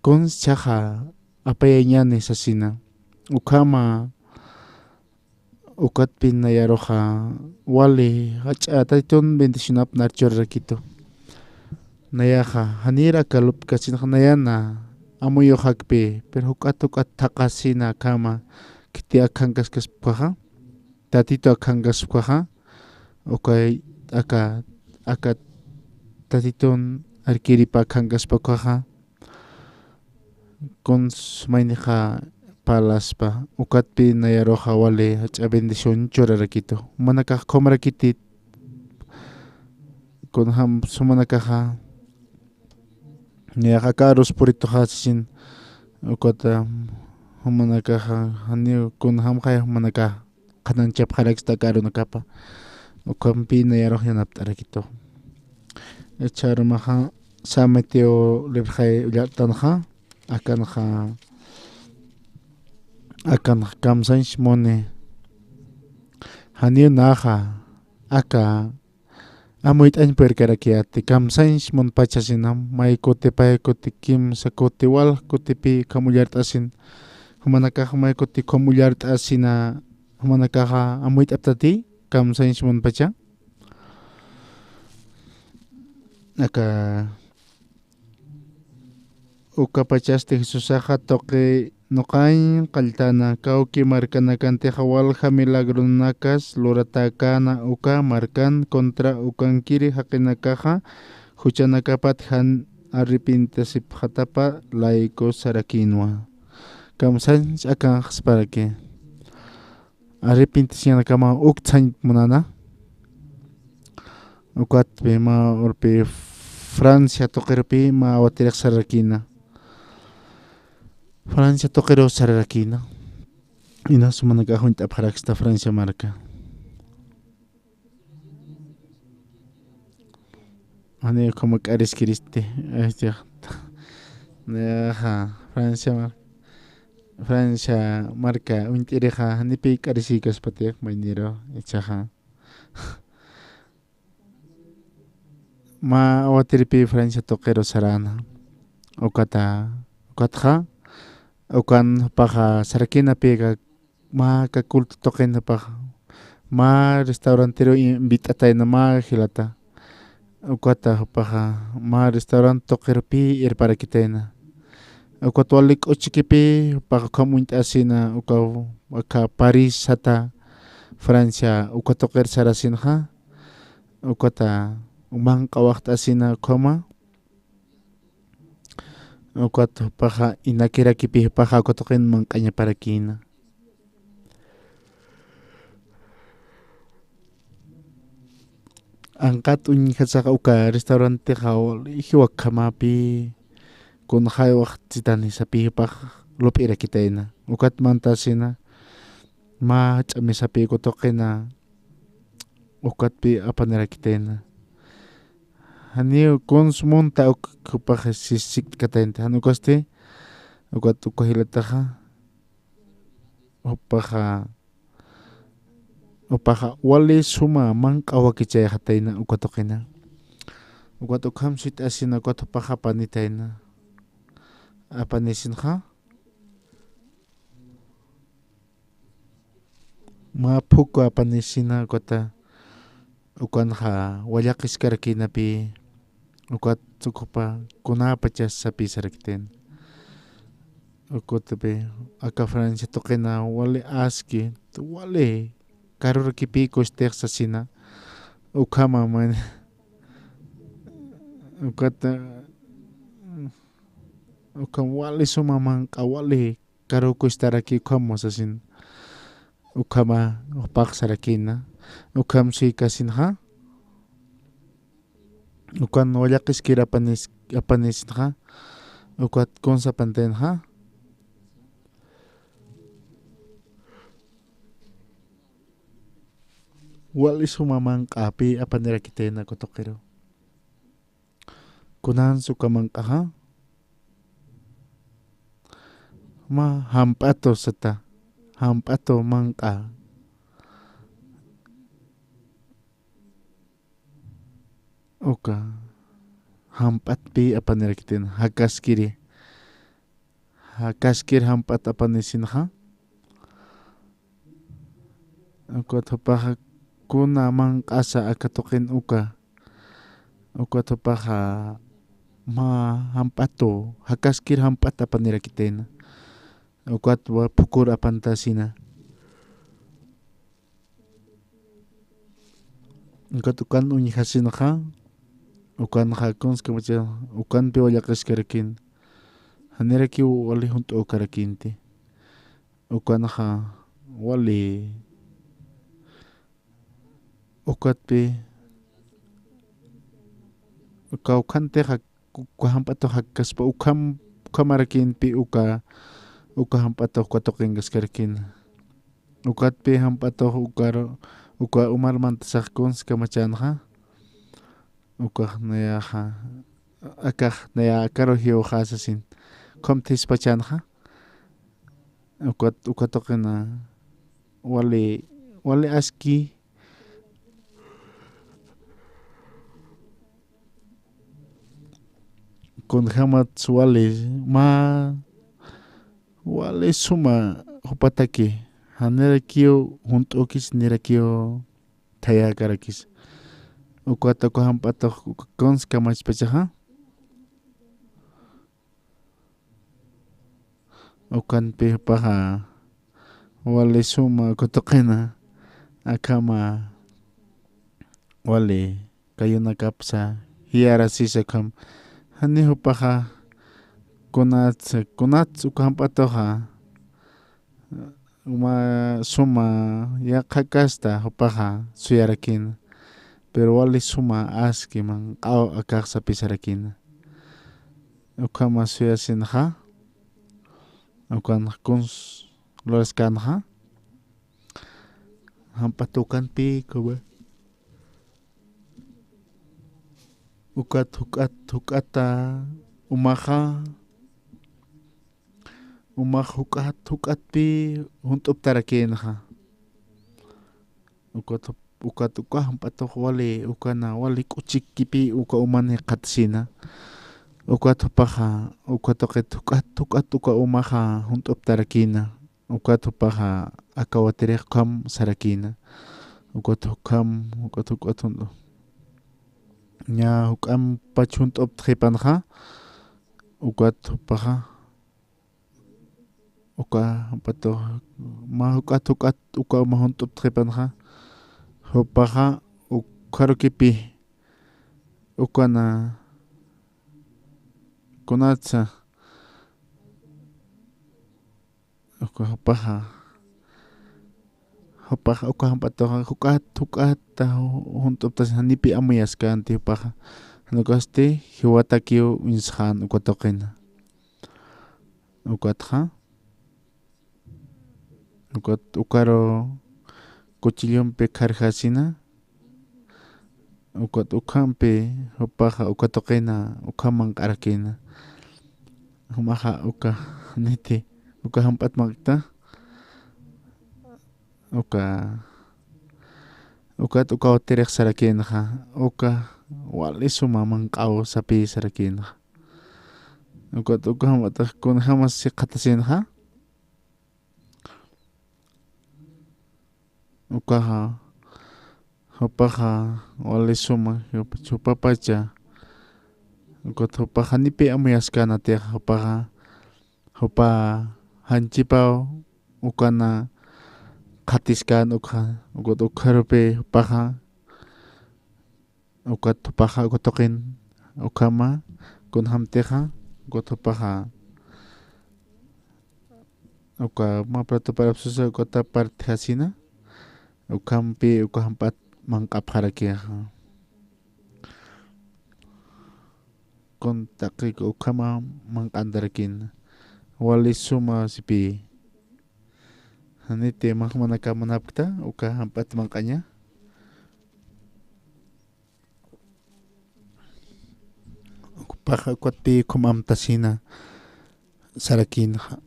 Kuns chhaxa apayañäni sasina. Ukhama ukatpï nayaruxa wali jach'a tatitun bendicionap nar churarakitu. Nayaxa janir aka lup'kasinxa nayana amuyuxakpï, pero juk'at juk'at thaqhasina akhama khiti akhankaskaspa ukkhaxa. Tatito akhankaspkaxa, ukay aka, aka tatitun arkiripä akhankaspa ukkhaxa, kuns maynixa parlaspa, ukatpï nayaruxa wali jach'a bendición churarakitu. Jumanakax ukhamarakiti, kunjam sumanakaxa, nayax aka arus purituxa sasin, ukata jumanakaxa, janiw kunjamxay jumanakax qhananchapxaraksta aka arunakapa. Ukhampï nayarux yanapt'arakitu. Jichhürumaxa San Mateo librxay ullartanxa, akanxa, akanxa kamsañs muni. Janiw naxa, aka amuyt'añ purirkarakiyäti, kamsañs munpachasinam, may kuti, pay kuti, kimsa kuti, walj kutipï ukham ullart'asin. Jumanakax may kuti ukham ullart'asina, jumanakaxa amuyt'aptati, kamsañs munpacha. Aka Ukapachasti Jesusaxa tuqi nuqañ qalltana, kawki markanakantixa walja milagronakas luratäkäna uka markan contra ukankiri jaqinakaxa juchanakapat jan arrepintisipxatapa layku sarakïnwa. Kamsañs akanxsparaki. Arrepentisiñanakama uk sañ munana. Ukatpï mä urpï Francia tuqirupï mä awatirix sararakïna. Francia tuqiru sararakïna. Inas jumanakax uñt'apxaraksta Francia marka. Janiw ukhama k'ariskiristi, este, nayaxa, Francia mar-, Francia marka uñt'irixa, janipï k'arisïkaspati, mayniru, ichaxa. Mä awatiripï Francia tuqiru saräna. Ukata, ukatxa, ukan jupaxa sarakïnapï aka mä aka culto tuqin jupaxa, mä restauranteru invit'atayna mä jilata. Ukata jupaxa mä restaurante tuqirupï irparakitayna. Ukat wali k'uchikipï jupaxa ukham uñt'asina, uka aka París sata, Francia, uka tuqir sarasinxa. Ukata manq'awaxt'asina ukhama. Ukat jupaxa inakirakipï jupaxa uka tuqin manq'añaparakïna. Anqat uñjasaxa uka restaurantexa wali jiwakhamapi kunxay waxtsitan jisapï jupax lup'irakitayna. Ukat mantasina mä ch'amisapï uka tuqina ukatpï apanirakitayna. Janiw kuns munta uk jupax siskatayna. Jan ukasti, ukat uka jilataxa, jupaxa, jupaxa wali suma manq'a wakichayxatayna uka tuqina. Ukat ukham suyt'asina, ukat jupaxa apanitayna. Apanisinxa. Mä phuku apanisina ukata, ukanxa wallaqiskarakïnapï, ukat ukhupa kunapachas sapï sarakitayna. Ukatpï aka Francia tuqina wali aski, wali karurakipï kustix sasina, ukhama man, ukata, ukham wali suma manq'a, wali karu kustaraki ukham sasin. Ukhama jupax sarakïna. Ukham suykasinxa. Ukan wallaqiskir apanis-, apanisinxa. Ukat kuns apanitaynaxa. Wali suma manq'apï apanirakitayna uka tuqiru. Kunans uka manq'axa. Mä jamp'atu sata. Jamp'atu manq'a. Uka jamp'atpï apanirakitayna, jakaskiri. Jakaskir jamp'at apanisinxa. Ukat jupaxa kuna manq'asa aka tuqin uka. Ukat jupaxa mä jamp'atu, jakaskir jamp'at apanirakitayna. Ukat wa phukur apantasina. Ukat ukan uñjasinxa, ukanxa kuns kamacha, ukanpï wallaqiskarakïn, janirakiw wali junt'ukarakïnti. Ukanxa wali, ukatpï, uka ukhantixa uka jamp'atux jakkaspa, ukham, ukhamarakïnpï uka, uka jamp'atux uka tuqinkaskarakïna. Ukatpï jamp'atux ukar, uka umar mantasax kuns kamachänxa. Ukax nayaxa, akax naya akaru jiwxa sasin. Ukham thispachänxa. Ukat, uka tuqina wali, wali aski. Kunjämats wali mä, wali suma jupataki, janirakiw junt'ukis, nirakiw thayäkarakis. Ukat uka jamp'atux uka kuns kamachpachaxa. Ukanpï jupaxa wali suma uka tuqina, akhama wali kayunakapsa jiyarasisa ukham. Jani jupaxa kunats, kunats uka jamp'atuxa uma suma yaqha kasta jupaxa suyarakïna, pero wali suma aski manq'aw akax sapisarakïna. Ukhama suyasinxa, ukan kuns luraskänxa, jamp'at ukanpï ukhama. Ukat juk'at, juk'ata umaxa, umax juk'at, juk'atpï junt'uptarakïnxa. Ukat, ukat uka jamp'atux wali, ukana wali k'uchikipï uka uman jikxatasina. Ukat jupaxa, uka tuqit juk'at, juk'at uka umaxa junt'uptarakïna. Ukat jupaxa aka watirix ukham sarakïna. Ukat ukham, ukat, ukat junt'u-, ña juk'ampach junt'uptxipanxa, ukat jupaxa, uka jump'atu, mä juk'at, juk'at, uka uma junt'uptxipanxa, jupaxa ukharukipi, ukana, kunatsa, uka jupaxa, jupaxa, uka jump'atuxa, juk'at, juk'at, junt'uptas, janipi amuyaskänti jupaxa, jan ukasti jiwatakiw uñsxän uka tuqina. Ukatxa, ukat ukaru kuchillumpi kharjasina, ukat ukhampi jupaxa uka tuqina, ukham manq'arakïna. Jumaxa uka, niti, uka jump'at manq'ta, uka, ukat uka watirix sarakïnxa, uka wali suma manq'aw sapï sarakïnxa. Ukat uka jump'atax kunjamas siqatasinxa. Ukaxa, jupaxa wali suma, jup-, jupapacha. Ukat jupaxa janipi amuyaskänatix, jupaxa, jupa janchipaw ukana qhatiskän ukxa, ukat ukharupi jupaxa, ukat jupaxa, uka tuqin, ukhama, kunjamtixa, ukat jupaxa, uka mä plato parapsusa, ukata partjasina, ukhampi, uka jump'at manq'apxarakixa. Kun taqi ukhama manq'antarakïna. Wali suma sipï. Janiti mä jumanakax munapkta, uka jump'at manq'aña. Ukpaxa ukatpï ukham amtasina sarakïnxa.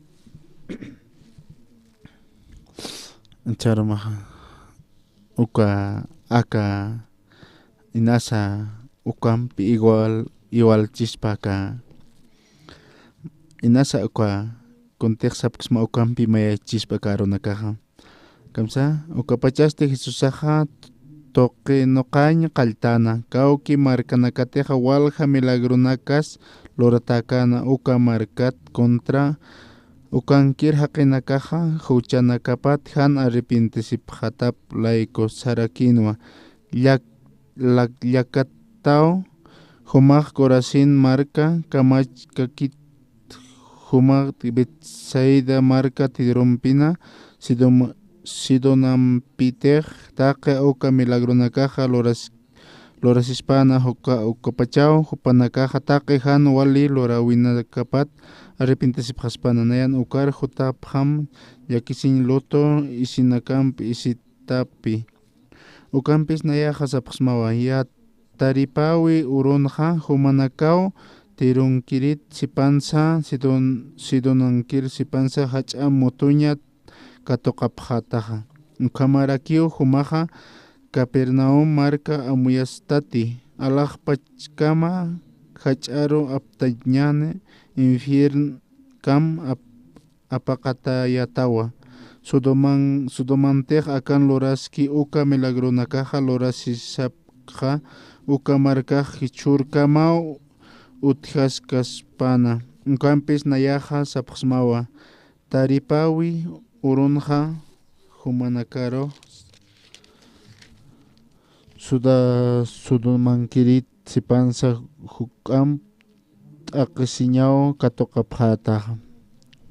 Ch'arumaxa uka aka inasa ukampi igual, igualchispa aka inasa uka kuntix sapksma ukampi mayachispa aka arunakaxa. Kamsa, ukapachasti Jesusaxa tuqi nuqañ qalltäna, kawki markanakatixa walja milagronakas luratäkäna uka markat contra ukankir jaqinakaxa juchanakapat jan arrepintisipxatap layku sarakïnwa. Llak-, lak-, llakataw jumax Corazín marka, kamachkakit jumax Betsaida marka tidrumpina, Sidom-, Sidonampitix taqi uka milagronakaxa luras-, lurasispäna, uka, ukapachaw jupanakaxa taqi jan wali luräwinakapat arrepintisipxaspäna. Nayan ukar jutapxam llakisiñ lutu isinakamp isitapi. Ukampis nayaxa sapxsmawa, ya taripäwi urunxa jumanakaw Tironkirit sipansa, Sidon-, Sidonankir sipansa jach'a mutuña katuqapxätaxa. Ukhamarakiw jumaxa Capernaum marka amuyastati, alaxpachkama jach'aru aptañäni, infiernkam ap-, apaqatayatawa. Sodoman-, Sodomantix akan luraski uka milagronakaxa lurasisapkxa, uka markax jichhürkamaw utjaskaspäna. Ukampis nayaxa sapxsmawa, taripäwi urunxa jumanakaru Suda-, Sodomankirit sipansa juk'amp t'aqhisiñaw katuqapxätaxa.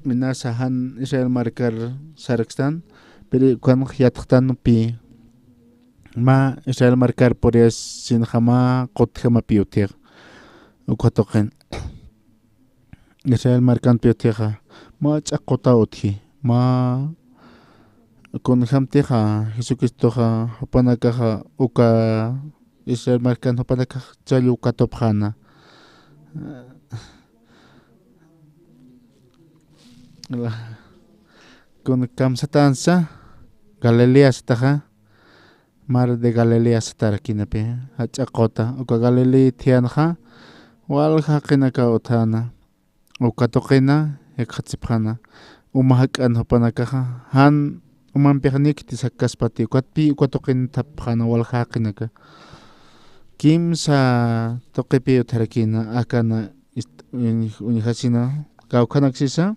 Inasa jan Israel markar sarakstan, pero ukanx yatxtanpi mä Israel markar puriyasinxa mä qutjamapi utjixa. Uka tuqin. Israel markampi utjixa, mä ch'aqutaw utji, mä kunjamtixa Jesucristoxa jupanakaxa uka Israel markan jupanakax challu katupxäna. Kun kamsatansa Galilea sataxa, Mar de Galilea satarakïnapi, jach'a quta, uka Galilea thiyanxa, walja jaqinakaw utjäna. Uka tuqina jikxatsipxäna. Uma jak'an jupanakaxa jan umampixa nikti sakkaspati, ukatpï uka tuqin thapxäna walja jaqinaka. Kimsa tuqipï utjarakïna, akana ist-, uñ-, uñjasina, kawkhanak sisa.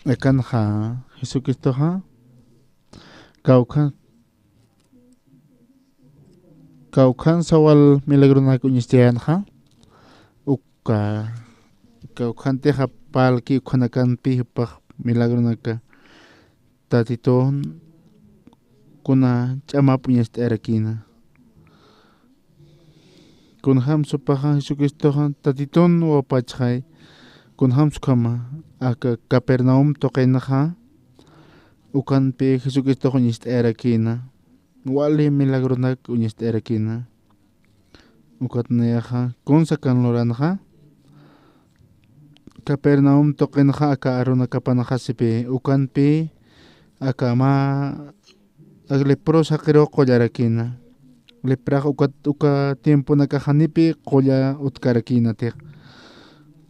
Akanxa Jesucristoxa kawkhan, kawkhansa wal milagronak uñacht'ayanxa, uka kawkhantixa parlki ukhanakampi jupax milagronaka Tatitun kuna ch'amap uñacht'ayarakïna. Kunjams jupaxa Jesucristoxa Tatitun wawapachxay, kunjams ukhama aka Capernaum tuqinxa, ukanpi Jesucristox uñacht'ayarakïna, wali milagronak uñacht'ayarakïna. Ukat nayaxa kunsa akan luranxa, Capernaum tuqinxa aka arunakapanxasipï, ukanpï aka mä, ak lepros jaqiruw qullarakïna. Leprax ukat, uka tiemponakax janipï qulla utkarakïnatix.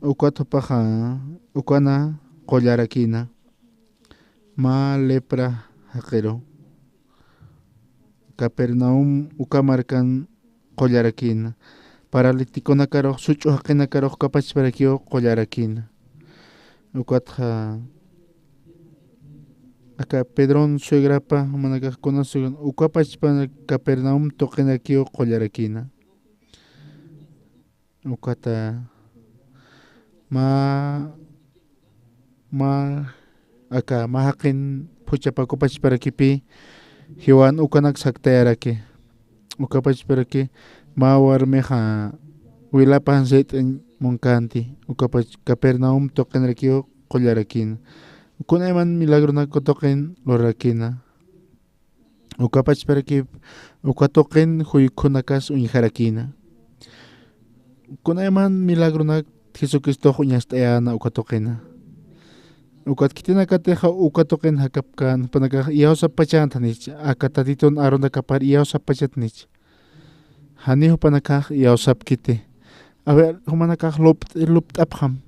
Ukat jupaxa ukana qullarakïna. Mä lepra jaqiru. Capernaum uka markan qullarakïna. Paraliticonakarux, such'u jaqinakarux uka pachparakiw qullarakïna. Ukatxa aka Pedron suegrapa, jumanakax kuna suegran, uka pachpan Capernaum tuqinakiw qullarakïna. Ukata mä, mä, aka mä jaqin phuchhapaku pachparakipï, jiwan ukanak saktayaraki. Uka pachparaki mä warmixa wilapan sit'añ munkänti, uka pach-, Capernaum tuqinrakiw qullarakïna. Kunayman milagronak uka tuqin lurarakïna. Uka pachparakip, uka tuqin juykhunakas uñjarakïna. Kunayman milagronak Jesucristox uñacht'ayäna uka tuqina. Ukat khitinakatixa uka tuqin jakapkän, jupanakax iyawsapachantanich, aka Tatitun arunakapar iyawsapachantanich. Janiw jupanakax iyawsapkiti. A ver, jumanakax lupt-, lupt'apxam.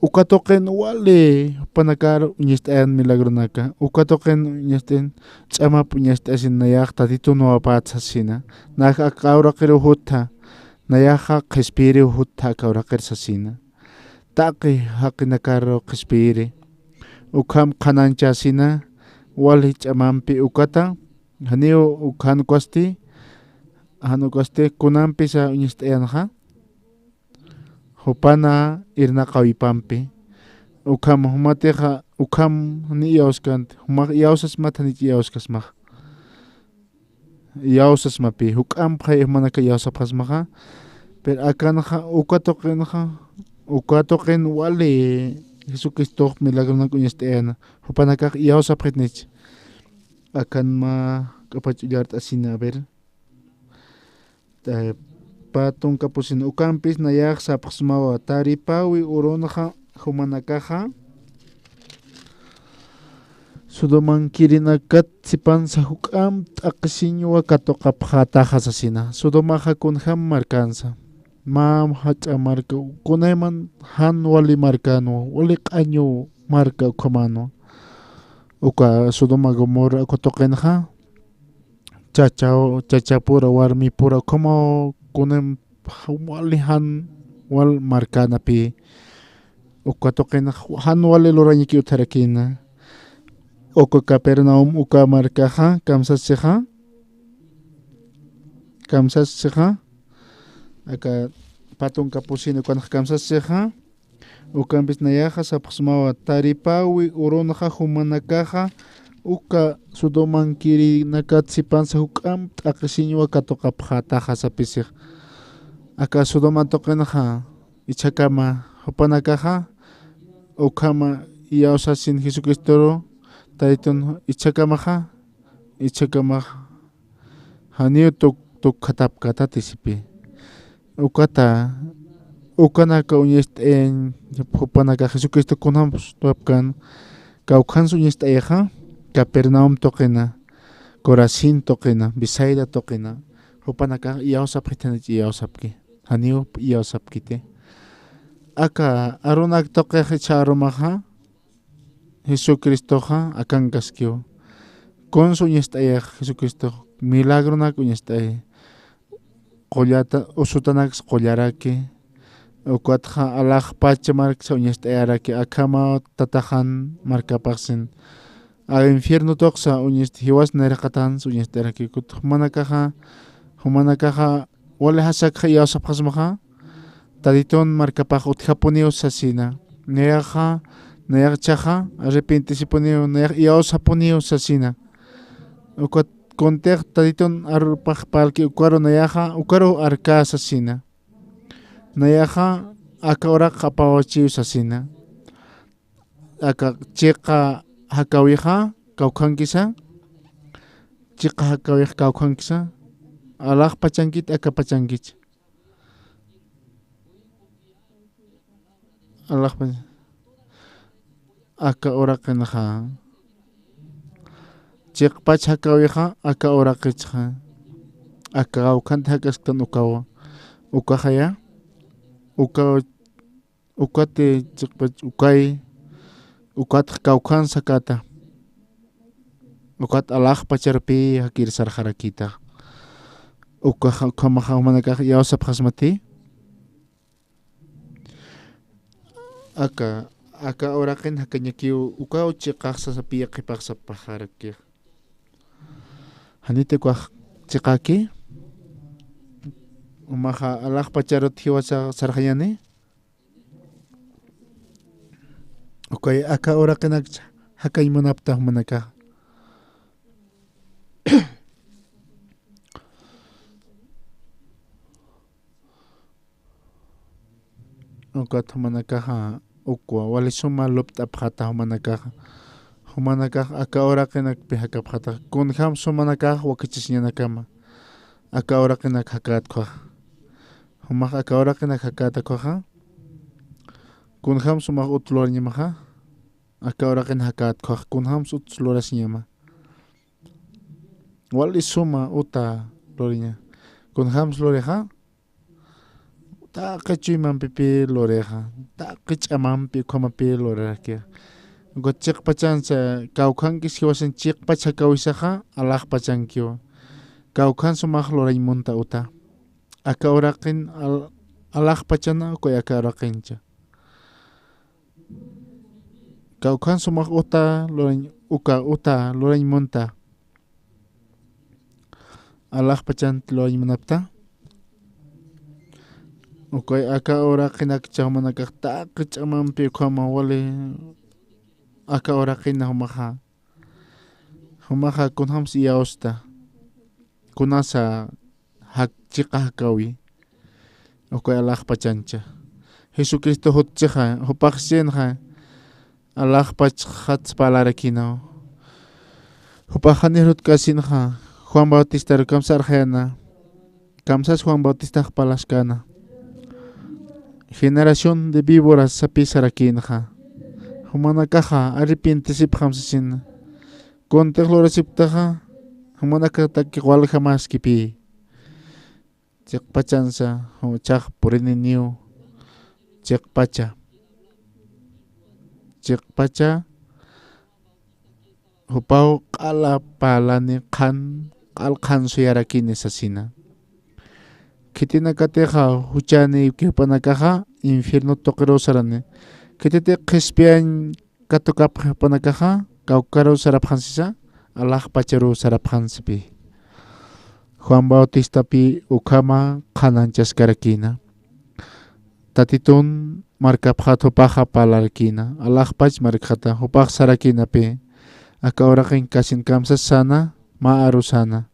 Uka tuqin wali jupanakar uñacht'ayan milagronaka. Uka tuqin uñacht'ayan, ch'amap uñacht'asin nayax Tatitun wawapät sasina. Nax aka uraqiruw jutha. Nayaxa qhispiyiriw jutha aka uraqir sasina. Taqi jaqinakar qhispiyiri. Ukham qhanañchasina. Wali ch'amampi ukata. Janiw uk-, jan ukasti. Jan ukasti kunampisa uñacht'ayanxa. Jupana irnaqawipampi. Ukham jumatixa, ukham jani iyawskanti, jumax iyawsasmat janich iyawskasmax. Iyawsasmapi, juk'ampxay jumanaka iyawsapxasmaxa. Pero akanxa, uka tuqinxa, uka tuqin wali Jesucristox milagronak uñacht'ayana. Jupanakax iyawsapxitnich. Akan mä q'apach ullart'asina, a ver. Eh, pä tunka pusin ukampis nayax sapxsmawa, taripäwi urunxa jumanakaxa Sodomankirinakat sipansa juk'amp t'aqhisiñwa katuqapxätaxa sasina. Sodomaxa kunjam markansa. Mä jach'a marka, kunayman jan wali markanwa, wali q'añu marka ukhamanwa. Uka Sodoma Gomorra uka tuqinxa. Chachaw, chachapura, warmipura, ukhamaw kunan wali jan wal markanapï. Uka tuqin jan wali lurañaki utjarakïna. Uka Capernaum, uka markaxa, kamsasixa. Kamsasixa. Aka pä tunka pusin ukanxa kamsasixa. Ukampis nayaxa sapxsmawa, taripäwi urunxa jumanakaxa, uka Sodomankirinakat sipansa juk'amp t'aqhisiñwa katuqapxätaxa sapisix. Aka Sodoma tuqinxa, ichhakama, jupanakaxa, ukhama iyawsasin Jesucristoru, Tatitun ichhakamaxa, ichhakamaxa, janiw tuk-, tukkhatapkatati sipï. Ukata, ukanaka uñacht'ayañ, jupanaka Jesucristo kunjams tuwapkan, kawkhans uñacht'ayaxa, Capernaum tuqina, Corazín tuqina, Betsaida tuqina, jupanakax iyawsapxithanich iyawsapki, janiw iyawsapkiti. Aka arunak tuqix jichha arumaxa, Jesucristoxa akankaskiw. Kunsa uñast'ayax Jesucristox, milagronak uñast'ay. Qullata, usutanaks qullaraki, ukatxa alaxpach marksa uñast'ayaraki, akhama tataxan markapaxsin. A infierno tuqsa uñast-, jiwas nayraqatansa uñast'ayaraki, ukatxa jumanakaxa, jumanakaxa, wali jasakxa iyawsapxasmaxa, Tatitun markapax utjapuniw sasina. Nayaxa, nayaxchaxa, arrepintisipuniw, nayax iyawsapuniw sasina. Ukat kuntix Tatitun arpax parlki ukaru nayaxa, ukaru arkä sasina. Nayaxa aka uraq apawachiw sasina. Aka chiqa jakawixa kawkhankisa, chiqa jakawix kawkhankisa, alaxpachankit, akapachankich. Alaxpach. Aka uraqinxa. Chiqpach jakawixa, aka uraqichxa. Aka kawkhanti jakasktan ukawa. Ukaxaya. Uka, ukati chiqpach ukay. Ukatx kawkhan sakata. Ukat alaxpacharpi jakir sarxarakita. Ukaxa, ukhamaxa jumanakax iyawsapxasmati. Aka, aka uraqin jakañakiw ukaw chiqax sasapiya qhipax sapaxarakix. Janiti ukax chiqaki. Jumaxa alaxpacharut jiwasa sarxañani. Ukay aka uraqinakcha jakañ munapta jumanakax. Ukat jumanakaxa ukwa, wali suma lupt'apxata jumanakaxa. Jumanakax aka uraqinakpi jakapxata. Kunjam sumanakax wakichasiñanakama. Aka uraqinak jakätkwaxa. Jumax aka uraqinak jakätkwaxa. Kunjam sumax ut lurañamaxa. Aka uraqin jakätkwaxa. Kunjam ut lurasiñama. Wali suma uta luriña. Kunjams lurixa. Taqi chuymampipi lurixa. Taqi ch'amampi ukhamapi lurirakixa. Ukat chiqpachansa kawkhankis jiwasan chiqpach jakawisaxa alaxpachankiwa. Kawkhan sumax lurañ munta uta. Aka uraqin al-, alaxpachana ukay aka uraqincha. Kawkhan sumax uta lurañ, uka uta lurañ munta. Alaxpachanti lurañ munapta. Ukay aka uraqinakcha jumanakax taqi ch'amampi ukhama wali aka uraqina jumaxa. Jumaxa kunjams iyawsta. Kunasa jak-, chiqa jakawi. Ukay alaxpachancha. Jesucristo jutchixa, jupax sinxa, alaxpachxats parlarakinaw. Jupax janir jutkasinxa, Juan Bautistaru kamsarxayana. Kamsas Juan Bautistax parlaskana. Generación de víboras sapisarakïnxa. Jumanakaxa arrepientisipxam sasina. Kuntix lurasipktaxa, jumanakataki waljamäskipï. Chiqpachansa, juchax purininiw. Chiqpacha. Chiqpacha, jupaw q'ala parlani qhan, q'al qhan suyarakini sasina. Khitinakatixa juchani jupanakaxa infierno tuqiruw sarani. Khititi qhispiyañ katukapxi jupanakaxa, kawkaruw sarapxansisa, alaxpacharuw sarapxansipï. Juan Bautistapï ukhama qhanañchaskarakïna. Tatitun markapxat jupaxa parlarakïna, alaxpach markxata, jupax sarakïnapï, aka uraqin kasin kamsas säna, mä aru säna.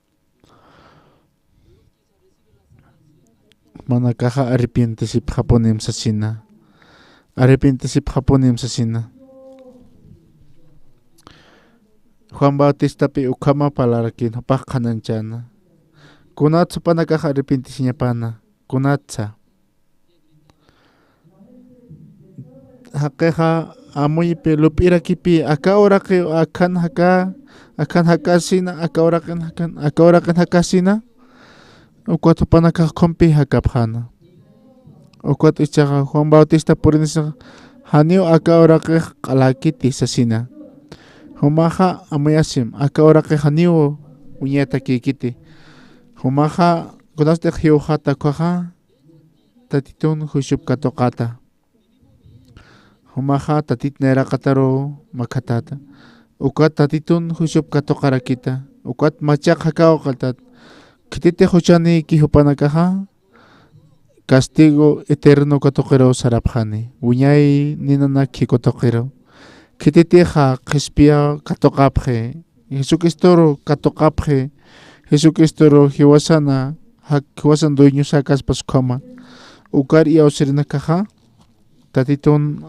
Jumanakaxa arrepientisipxapunim sasina. Arrepientisipxapunim sasina. Juan Bautistapï ukhama parlarakïn, jupax qhanañchäna. Kunatsa jupanakax arrepientisiñapäna. Kunatsa. Jaqixa amuypi lup'irakipi, aka uraqi, akhan jaka, akhan jakasina, aka uraqin jakan, aka uraqin jakasina, ukat jupanakax ukhumpi jakapxäna. Ukat ichaxa Juan Bautista purinisix, janiw aka uraqix q'aläkiti sasina. Jumaxa amuyasim, aka uraqix janiw wiñatakïkiti. Jumaxa kunasatix jiwxäta ukkhaxa, Tatitun juiciop katuqäta. Jumaxa Tatit nayraqataruw makhatäta. Ukat Tatitun juiciop katuqarakïta. Ukat machaq jakawaqatat. Khititix juchanïki jupanakaxa, castigo eterno katuqiruw sarapxani. Wiñay ninanak jikhutuqiruw. Khititixa qhispiyaw katuqapxi. Jesucristoru katuqapxi, Jesucristoru jiwasana, jak-, jiwasan dueñosäkaspas ukhama. Ukar iyawsirinakaxa, Tatitun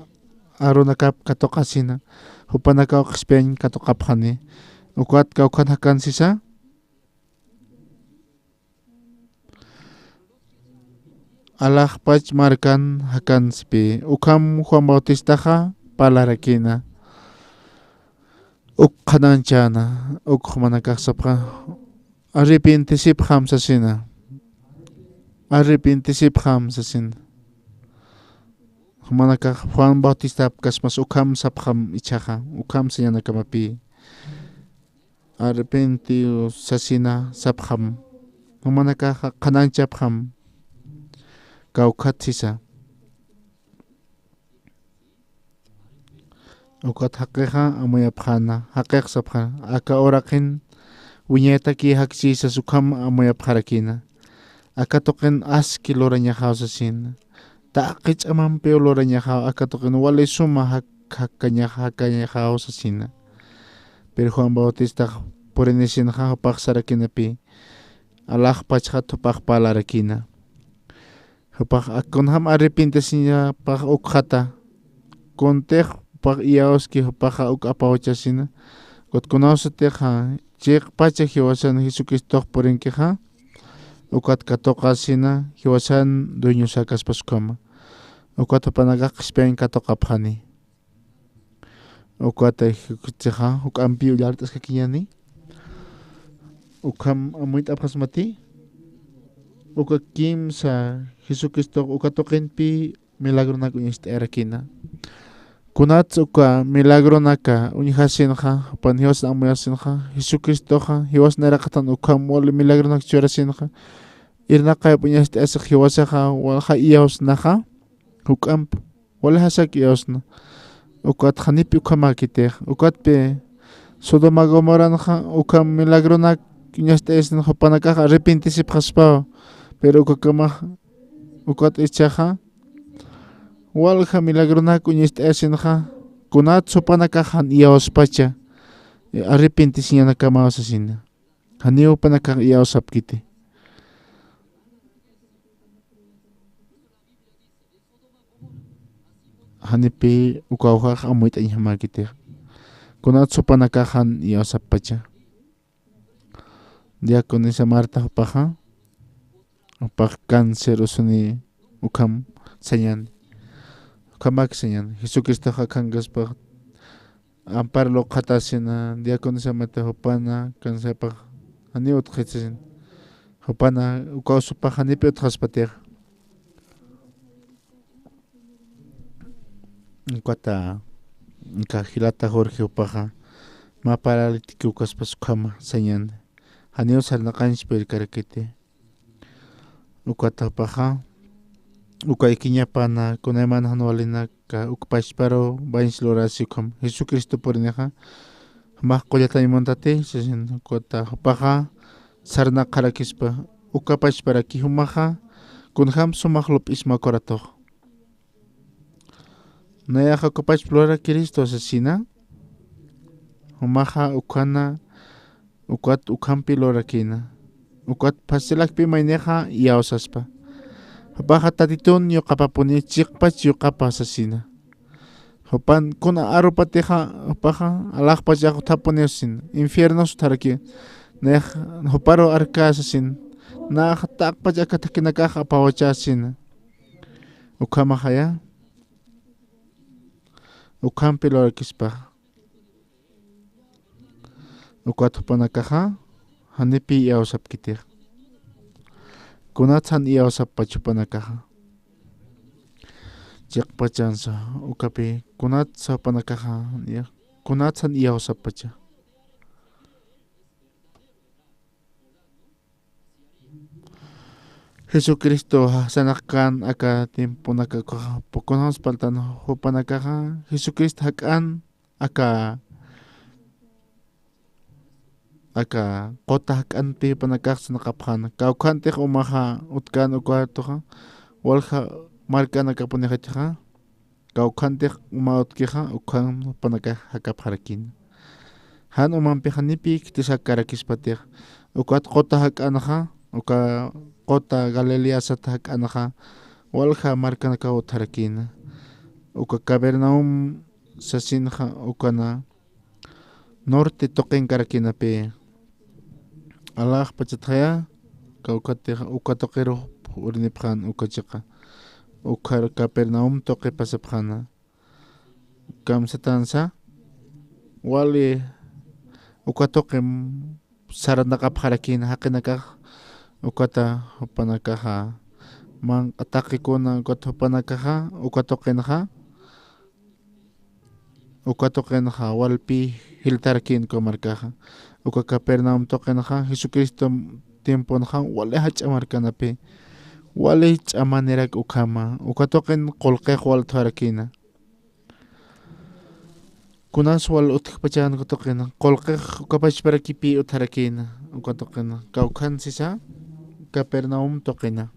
arunakap katuqasina, jupanakaw qhispiyañ katuqapxani. Ukat kawkhan jakan sisa, alaxpach markan jakanspi, ukham Juan Bautistaxa parlarakïna. Uk qhanañchäna, uk jumanakax sapxä, arrepentisipxam sasina. Arrepentisipxam sasina. Jumanakax Juan Bautistap kasmas ukham sapxam ichhaxa, ukham sañanakamapï. Arrepentiw sasina sapxam. Jumanakaxa qhanañchapxam. Kawkhat sisa. Ukat jaqixa amuyapxäna, jaqix sapxäna, aka uraqin wiñaytakï jakchï sas ukham amuyapxarakïna. Aka tuqin aski lurañaxaw sasina. Taqi ch'amampiw lurañaxaw, aka tuqin wali suma jak-, jakañax-, jakañaxaw sasina. Pero Juan Bautistax purinisinxa jupax sarakïnapï, alaxpachxat jupax parlarakïna. Jupax kunjam arrepentisiñapax ukxata. Kuntix jupax iyawski jupaxa uk apawchasina. Ukat kunawsatixa chiqpacha jiwasan Jesucristox purinkixa. Ukat katuqasina jiwasan dueñosäkaspas ukhama. Ukat jupanakax qhispiyañ katuqapxani. Ukat jikhuchixa, juk'ampi ullart'askakiñäni. Ukham amuyt'apxasmati. Uka kimsa Jesucristox uka tuqinpi milagronak uñacht'ayarakïna. Kunats uka milagronaka uñjasinxa, jupan jiwasan amuyasinxa, Jesucristoxa jiwas nayraqatan ukham wali milagronak churasinxa, irnaqayap uñacht'ayasix jiwasaxa, walja iyawsnaxa, juk'amp. Wali jasak iyawsna. Ukat janipï ukhamäkitix. Ukatpï Sodoma Gomoranxa ukham milagronak uñacht'ayasina, jupanakax arrepentisipxaspaw. Pero ukakamax, ukat ichhaxa, walja milagronak uñacht'ayasinxa, kunats jupanakax jan iyawspacha, arrepentisiñanakamaw sasina. Janiw jupanakax iyawsapkiti. Janipï ukawjax amuyt'añjamäkitix. Kunats jupanakax jan iyawsappacha. Diaconisa Marta jupaxa, jupax cáncer usuni ukham sañäni. Ukhamak sañäni. Jesucristoxa akhankaspax ampar luqhatasina, diaconisa Marta jupana cáncerpax janiw utjxi sasina. Jupana uka usupax janipï utjaspatix. Ukata, uka jilata Jorge jupaxa, mä paralítico ukaspas ukhama sañäni. Janiw sarnaqañchpirkarakiti. Ukata jupaxa, uka ikiñapana, kunayman jan walinaka, uk pachparu bañs lurasi ukham, Jesucristo purinixa, jumax qullatañ muntati, sasin, ukata jupaxa, sarnaqarakispa, uka pachparaki jumaxa, kunjam sumax lup'isma uka ratux. Nayax ukapach lurakiristu sasina, jumaxa ukhana, ukat ukhampi lurakïna, ukat phasilakpi maynixa iyawsaspa. Jupaxa Tatitun yuqapapuni, chiqpach yuqapa sasina. Jupan kuna arupatixa, jupaxa alaxpachax utjapuni sasina, infiernos utjaraki. Nayax juparu arkä sasina, nax taqpach aka thakhinakax apawachä sasina. Ukhamaxaya. Ukhampi lurakispa. Ukat jupanakaxa, janipi iyawsapkitix. Kunats jan iyawsappacha jupanakaxa. Chiqpachansa, ukapi, kunats jupanakaxa, ya, kunats jan iyawsappacha. Jesucristo, ja, sanax kan aka tiemponaka ukaxa, pukunjams paltan jupanakaxa, Jesucristo jak'an, aka, aka quta jak'anpi jupanakax sanaqapxäna. Kawkhantix umaxa utkan ukatuxa, walja markanakapunixachixa, kawkhantix uma utkixa, ukhan jupanakax jakapxarakïna. Jan umampixa janipi khitisax karakispatix, ukat quta jak'anxa, uka quta Galilea sat jak'anxa, walja markanakaw utjarakïna. Uka Capernaum sasinxa, ukana, norte tuqinkarakïnapï. Alaxpachatxaya, kawkhatix uka tuqirux urinipxän uka chiqa. Ukhar Capernaum tuqi pasapxäna. Kamsatansa, wali uka tuqim saranaqapxarakïna jaqinakax, ukata jupanakaxa, manq'a taqikuna ukat jupanakaxa, uka tuqinxa, uka tuqinxa, walpi jiltarakïna uka markaxa. Uka Capernaum tuqinxa, Jesucristo tiemponxa, wali jach'a markanapi, wali ch'amanirak ukhama, uka tuqin qullqix wal utjarakïna. Kunas wal utjpachan uka tuqina, qullqix uka pachparakipï utjarakïna, uka tuqina. Kawkhan sisa, Capernaum tuqina.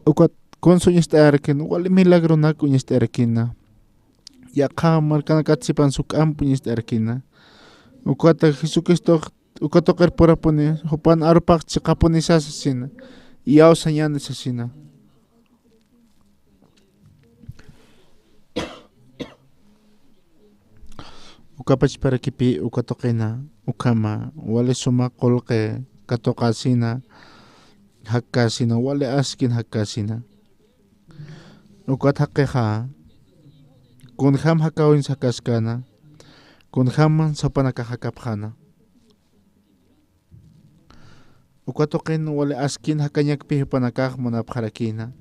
Ukat kuns uñacht'ayarakïna, wali milagronak uñacht'ayarakïna. Yaqha markanakat sipan suk'amp uñacht'ayarakïna. Ukata Jesucristox, uka tuqir purapuni, jupan arupax chiqapuni sasasina. Iyawsañäni sasina. Uka pachparakipï uka tuqina, ukhama, wali suma qullqi katuqasina, jakasina, wali askin jakasina. Ukat jaqixa, kunjam jakawins jakaskana, kunjam jupanakax jakapxäna. Uka tuqin wali askin jakañakpi jupanakax munapxarakïna.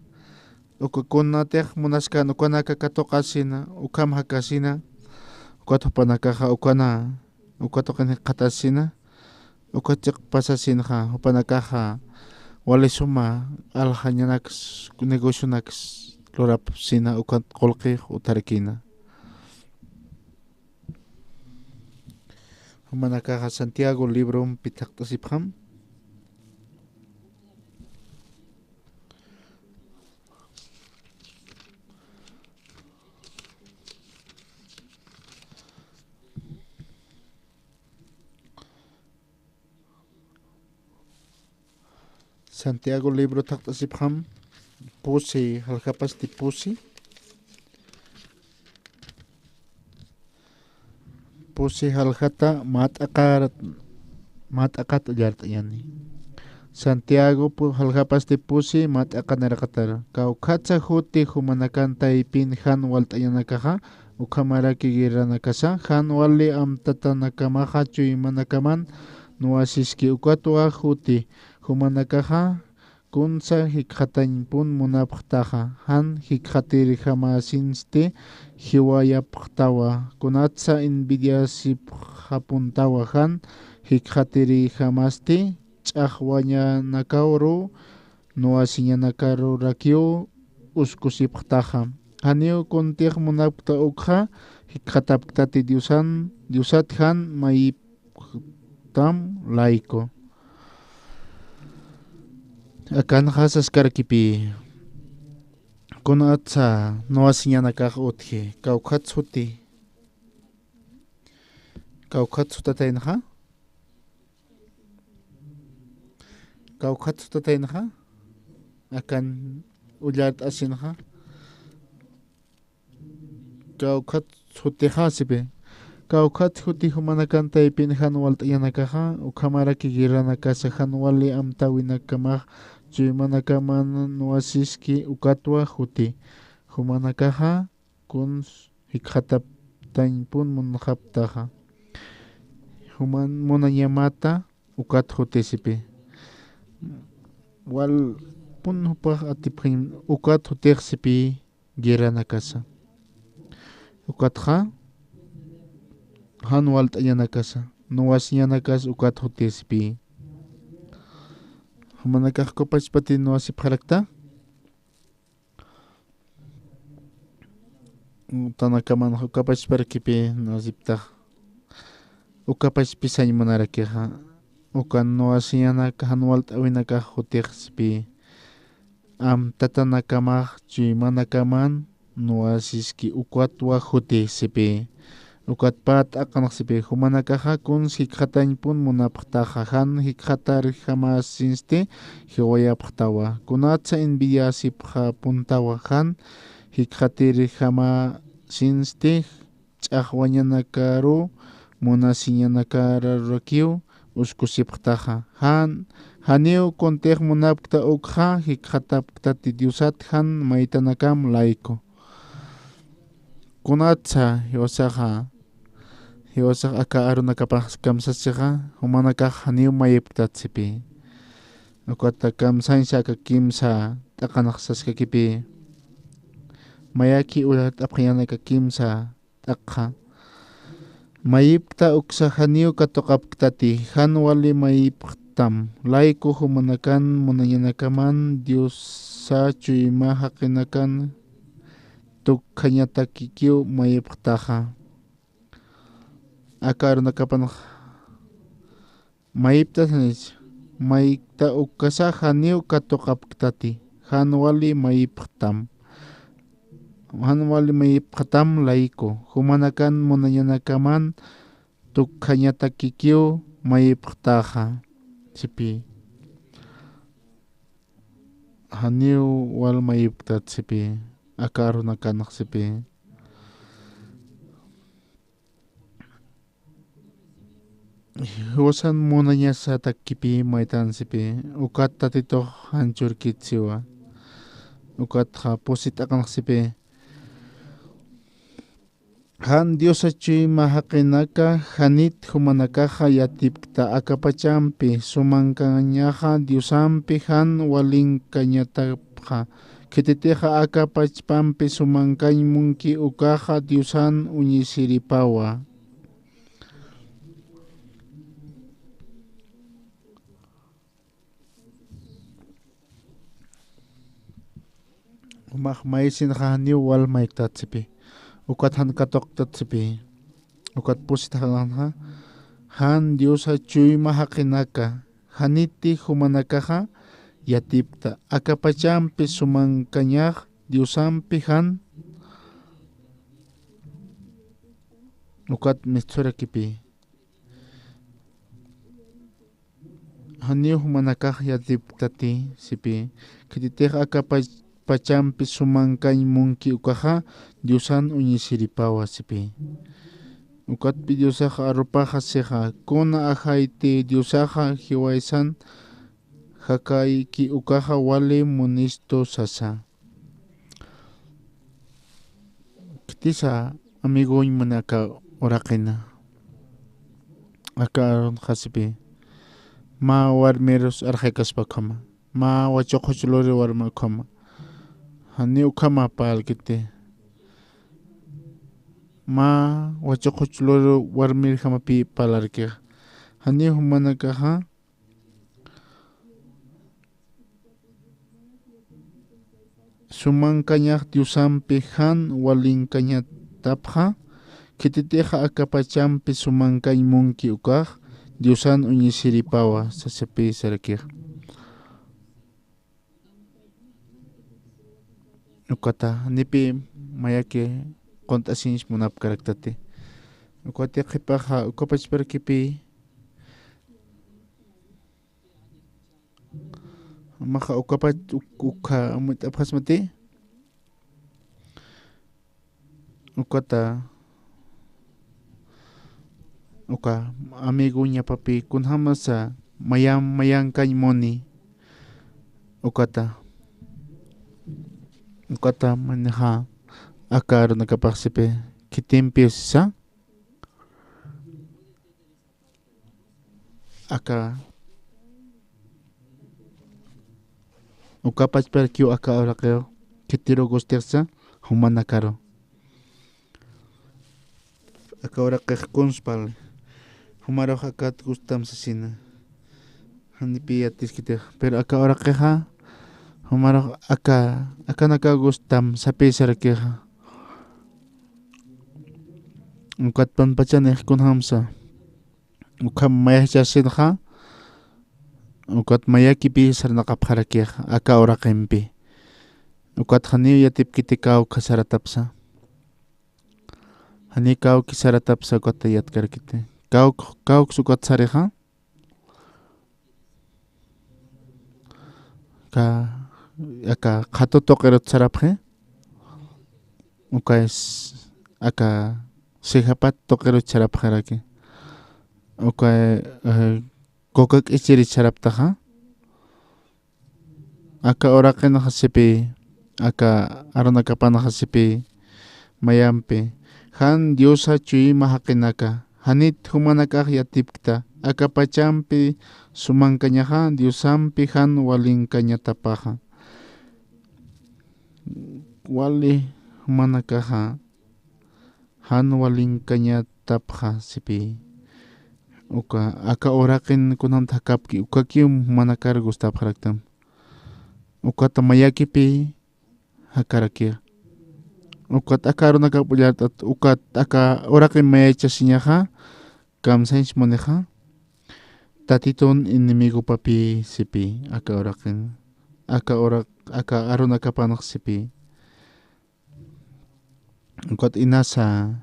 Uka kunatix munaskan ukanaka katuqasina, ukham jakasina, ukat jupanakaxa ukana, uka tuqin jikxatasina, uka chiqpasasinxa, jupanakaxa wali suma aljañanaks, negocionaks lurapsina, ukat qullqix utjarakïna. Jumanakaxa Santiago librompi thaqt'asipxam. Santiago libro thaqt'asipxam, pusi, jaljapasti pusi. Pusi jaljata mä t'aqar-, mä t'aqat ullart'añäni. Santiago pu-, jaljapasti pusi mä t'aqaniraqatar. Kawkhatsa juti jumanakan taypin jan walt'añanakaxa, ukhamaraki guerranakasa, jan wali amtatanakamaxa chuymanakaman nuwasiski ukatwa juti jumanakaxa, kunsa jikxatañpun munapxtaxa, jan jikxatirjamäsinsti jiwayapxtawa, kunatsa envidiasipxapuntawa, jan jikxatirjamasti ch'axwañanakaru nuwasiñanakarurakiw uskusipxtaxa. Janiw kuntix munapkta ukxa, jikxatapktati Diosan, Diosat jan mayipxtam layku. Akanxa saskarakipï. Kunatsa nuwasiñanakax utji, kawkhat suti. Kawkhat sutataynxa. Kawkhat sutataynxa, akan ullart'asinxa. Kawkhat sutixa sipi. Kawkhat suti jumanakan taypin jan walt'añanakaxa, ukhamaraki guerranakasa jan wali amtäwinakamax chuymanakaman nuwasiski ukatwa juti. Jumanakaxa, kuns jikxataptañpun munxaptaxa. Juman munañamata ukat jutisipi. Wal pun jupax atipxiñ ukat jutixsipi guerranakasa. Ukatxa jan walt'añanakasa, nuwasiñanakas ukat jutisipi. Jumanakax ukapachpati nuwasipxarakta. Tanakaman ukapachparkipi nuwasiptax. Ukapachpi sañ munarakixa. Ukan nuwasiñanaka jan walt'awinakax jutixsipi. Amtatanakamax chuymanakaman nuwasiski ukatwa jutisipi. Ukatpat t'aqanxsipi, jumanakaxa kuns jikxatañpun munapxtaxa, jan jikxatarjamasinsti jiwayapxtawa. Kunatsa envidiasipxapuntawa, jan jikxatirjamasinsti ch'axwañanakaru munasiñanakararakiw uskusipxtaxa. Jan, janiw kuntix munapkta ukxa jikxatapktati Diosat jan maytanakam layku. Kunatsa jiwasaxa, jiwasax aka arunakapax kamsasixa, jumanakax janiw mayipktatsipi. Ukata kamsañsa aka kimsa t'aqanaxsaskakipi. Mayaki ulat'apxañanaka kimsa t'aqha. Mayipkta uksa janiw katuqapktati, jan wali mayipxtam, layku jumanakan munañanakaman Diosa chuyma jaqinakan tukkhañatakikiw mayipxtaxa. Aka arunakapanx mayiptasanich, mayipkta ukasa janiw katuqapktati, jan wali mayipxtam. Jan wali mayipxtam layku, jumanakan munañanakaman tukkhañatakikiw mayipxtaxa, sipi. Janiw wal mayipktat sipi, aka arunakanx sipi. Jiwasan munañasatakipi maytan sipi, ukat Tatitux janchurkit siwa. Ukatxa pusi t'aqanx sipi. Jan Diosa chuyma jaqinaka janit jumanakaxa yatipkta aka pachampi, sumankañaxa Diosampi jan walinkañatapxa. Khititixa aka pachpampi sumankañ munki ukaxa Diosan uñisiripawa. Jumax mayisinxa janiw wal mayipktat sipi. Ukat jan katuqktat sipi. Ukat pusit jaqinxa, jan Diosa chuyma jaqinaka janiti jumanakaxa yatipkta. Aka pachampi sumankañax Diosampi jan. Ukat misturakipi. Janiw jumanakax yatipktati sipi, khititix aka pach-, pachampi sumankañ munki ukaxa Diosan uñisiripawa sipi. Ukatpi Diosaxa arupaxa sixa, kuna ajayti Diosaxa jiwaysan jakayki ukaxa wali munistu sasa. Khitisa amigoñ muni aka uraqina. Aka arunxa sipi. Mä warmirus arxaykaspa ukhama. Mä wachuqux luri warmi ukhama. Jani ukhama parlkiti. Mä wachuqux luri warmirjamapï parlarkixa. Jani jumanakaxa sumankañax Diosampi jan walinkañatapxa, khititixa aka pachampi sumankañ munki ukax Diosan uñisiripawa, sasipï sarakix. Ukata, nipi mayaki qunt'asiñs munapkaraktati. Ukati qhipaxa, uka pachparkipi, Maxa ukapach uk-, ukha amuyt'apxasmati. Ukata, uka amigoñapapi kunjamasa mayan, mayankañ muni. Ukata, ukata manixa aka arunakapax sipi. khitimpi sisa, aka uka pachparakiw aka uraqiw khitiru gustixsa jumanakaru. Aka uraqix kunspali. Jumarux akat gustam sasina. Janipi yatiskitix. Pero aka uraqixa, jumarux aka, akanaka gustam sapï sarakixa. Ukat panpachanix kunjamsa. Ukham mayachasinxa, ukat mayakipï sarnaqapxarakixa, aka uraqimpi. Ukat janiw yatipkiti kawkha saratapsa. Jani kawki saratapsa ukat yatkarakiti. Kawk, kawks ukat sarixa. Ka, aka qhatu tuqirut sarapxi. Uka es, aka sijapat tuqirut sarapxaraki. Uka, eh, kuka k'ichiri saraptaxa. Aka uraqinxa sipï, aka arunakapanxa sipï, mayampi, jan Diosa chuyma jaqinaka, janit jumanakax yatipkta, aka pachampi sumankañaxa, Diosampi jan walinkañatapaxa. Wali jumanakaxa, jan walinkañatapxa sipï. Uka, aka uraqin kunjamta jakapki, ukakiw jumanakar gustapxaraktam. Ukata mayakipï jakarakixa. Ukat aka arunakap ullart'at, ukat aka uraqin mayachasiñaxa, kamsañs munixa, Tatitun enemigopapï sipï, aka uraqin, aka uraq, aka arunakapanx sipï. Ukat inasa,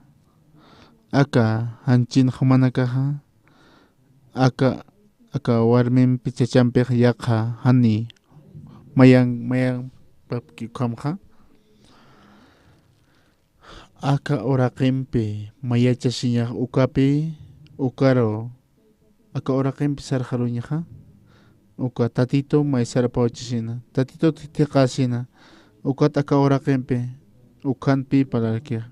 aka janchin jumanakaxa, aka, aka warmimpi chachampix yaqha jani, mayan, mayanpapki ukhamxa. Aka uraqimpi mayachasiñax ukapï, ukaru, aka uraqimpi sarxaruñaxa, uka Tatitu maysarapawachasina, Tatitut jithiqasina, ukat aka uraqimpi, ukhanpï parlaraki,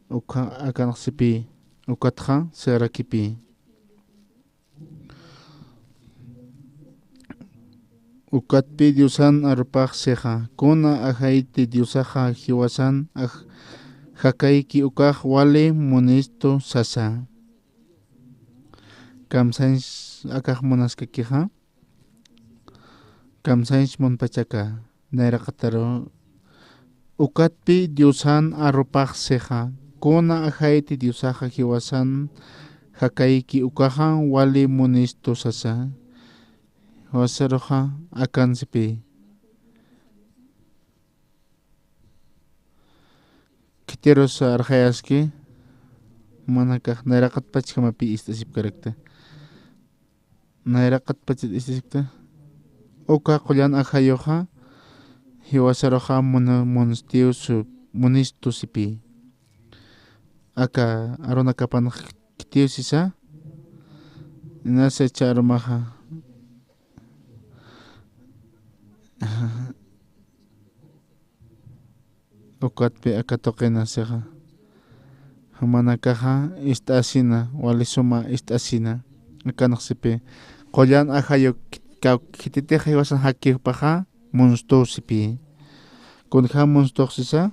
ukha akanx sipï, ukatxa sarakipï. Ukatpï Diosan arupax sixa, kuna ajayti Diosaxa jiwasan aj-, jakayki ukax wali munistu sasa. Kamsañs akax munaskakixa, kamsañs munpachaka, nayraqataru. Ukatpï Diosan arupax sixa, kuna ajayti Diosaxa jiwasan jakayki ukaxa wali munistu sasa. Jiwasaruxa akan sipï. Khitirus arxayaski, jumanakax nayraqatpachjamapï ist'asipkarakta. Nayraqatpachat ist'asipkta. Uka qullan ajayuxa, jiwasaruxa muna-, munstiw su-, munistu sipï. Aka arunakapan khitiw sisa, inasa cha arumaxa. Ukatpï aka tuqina sixa. Jumanakaxa ist'asina, wali suma ist'asina. Akanx sipï. Qullan ajayu kit-, kaw-, khititix jiwasan jakiw jupaxa, munstu sipï. Kunjam munstux sisa.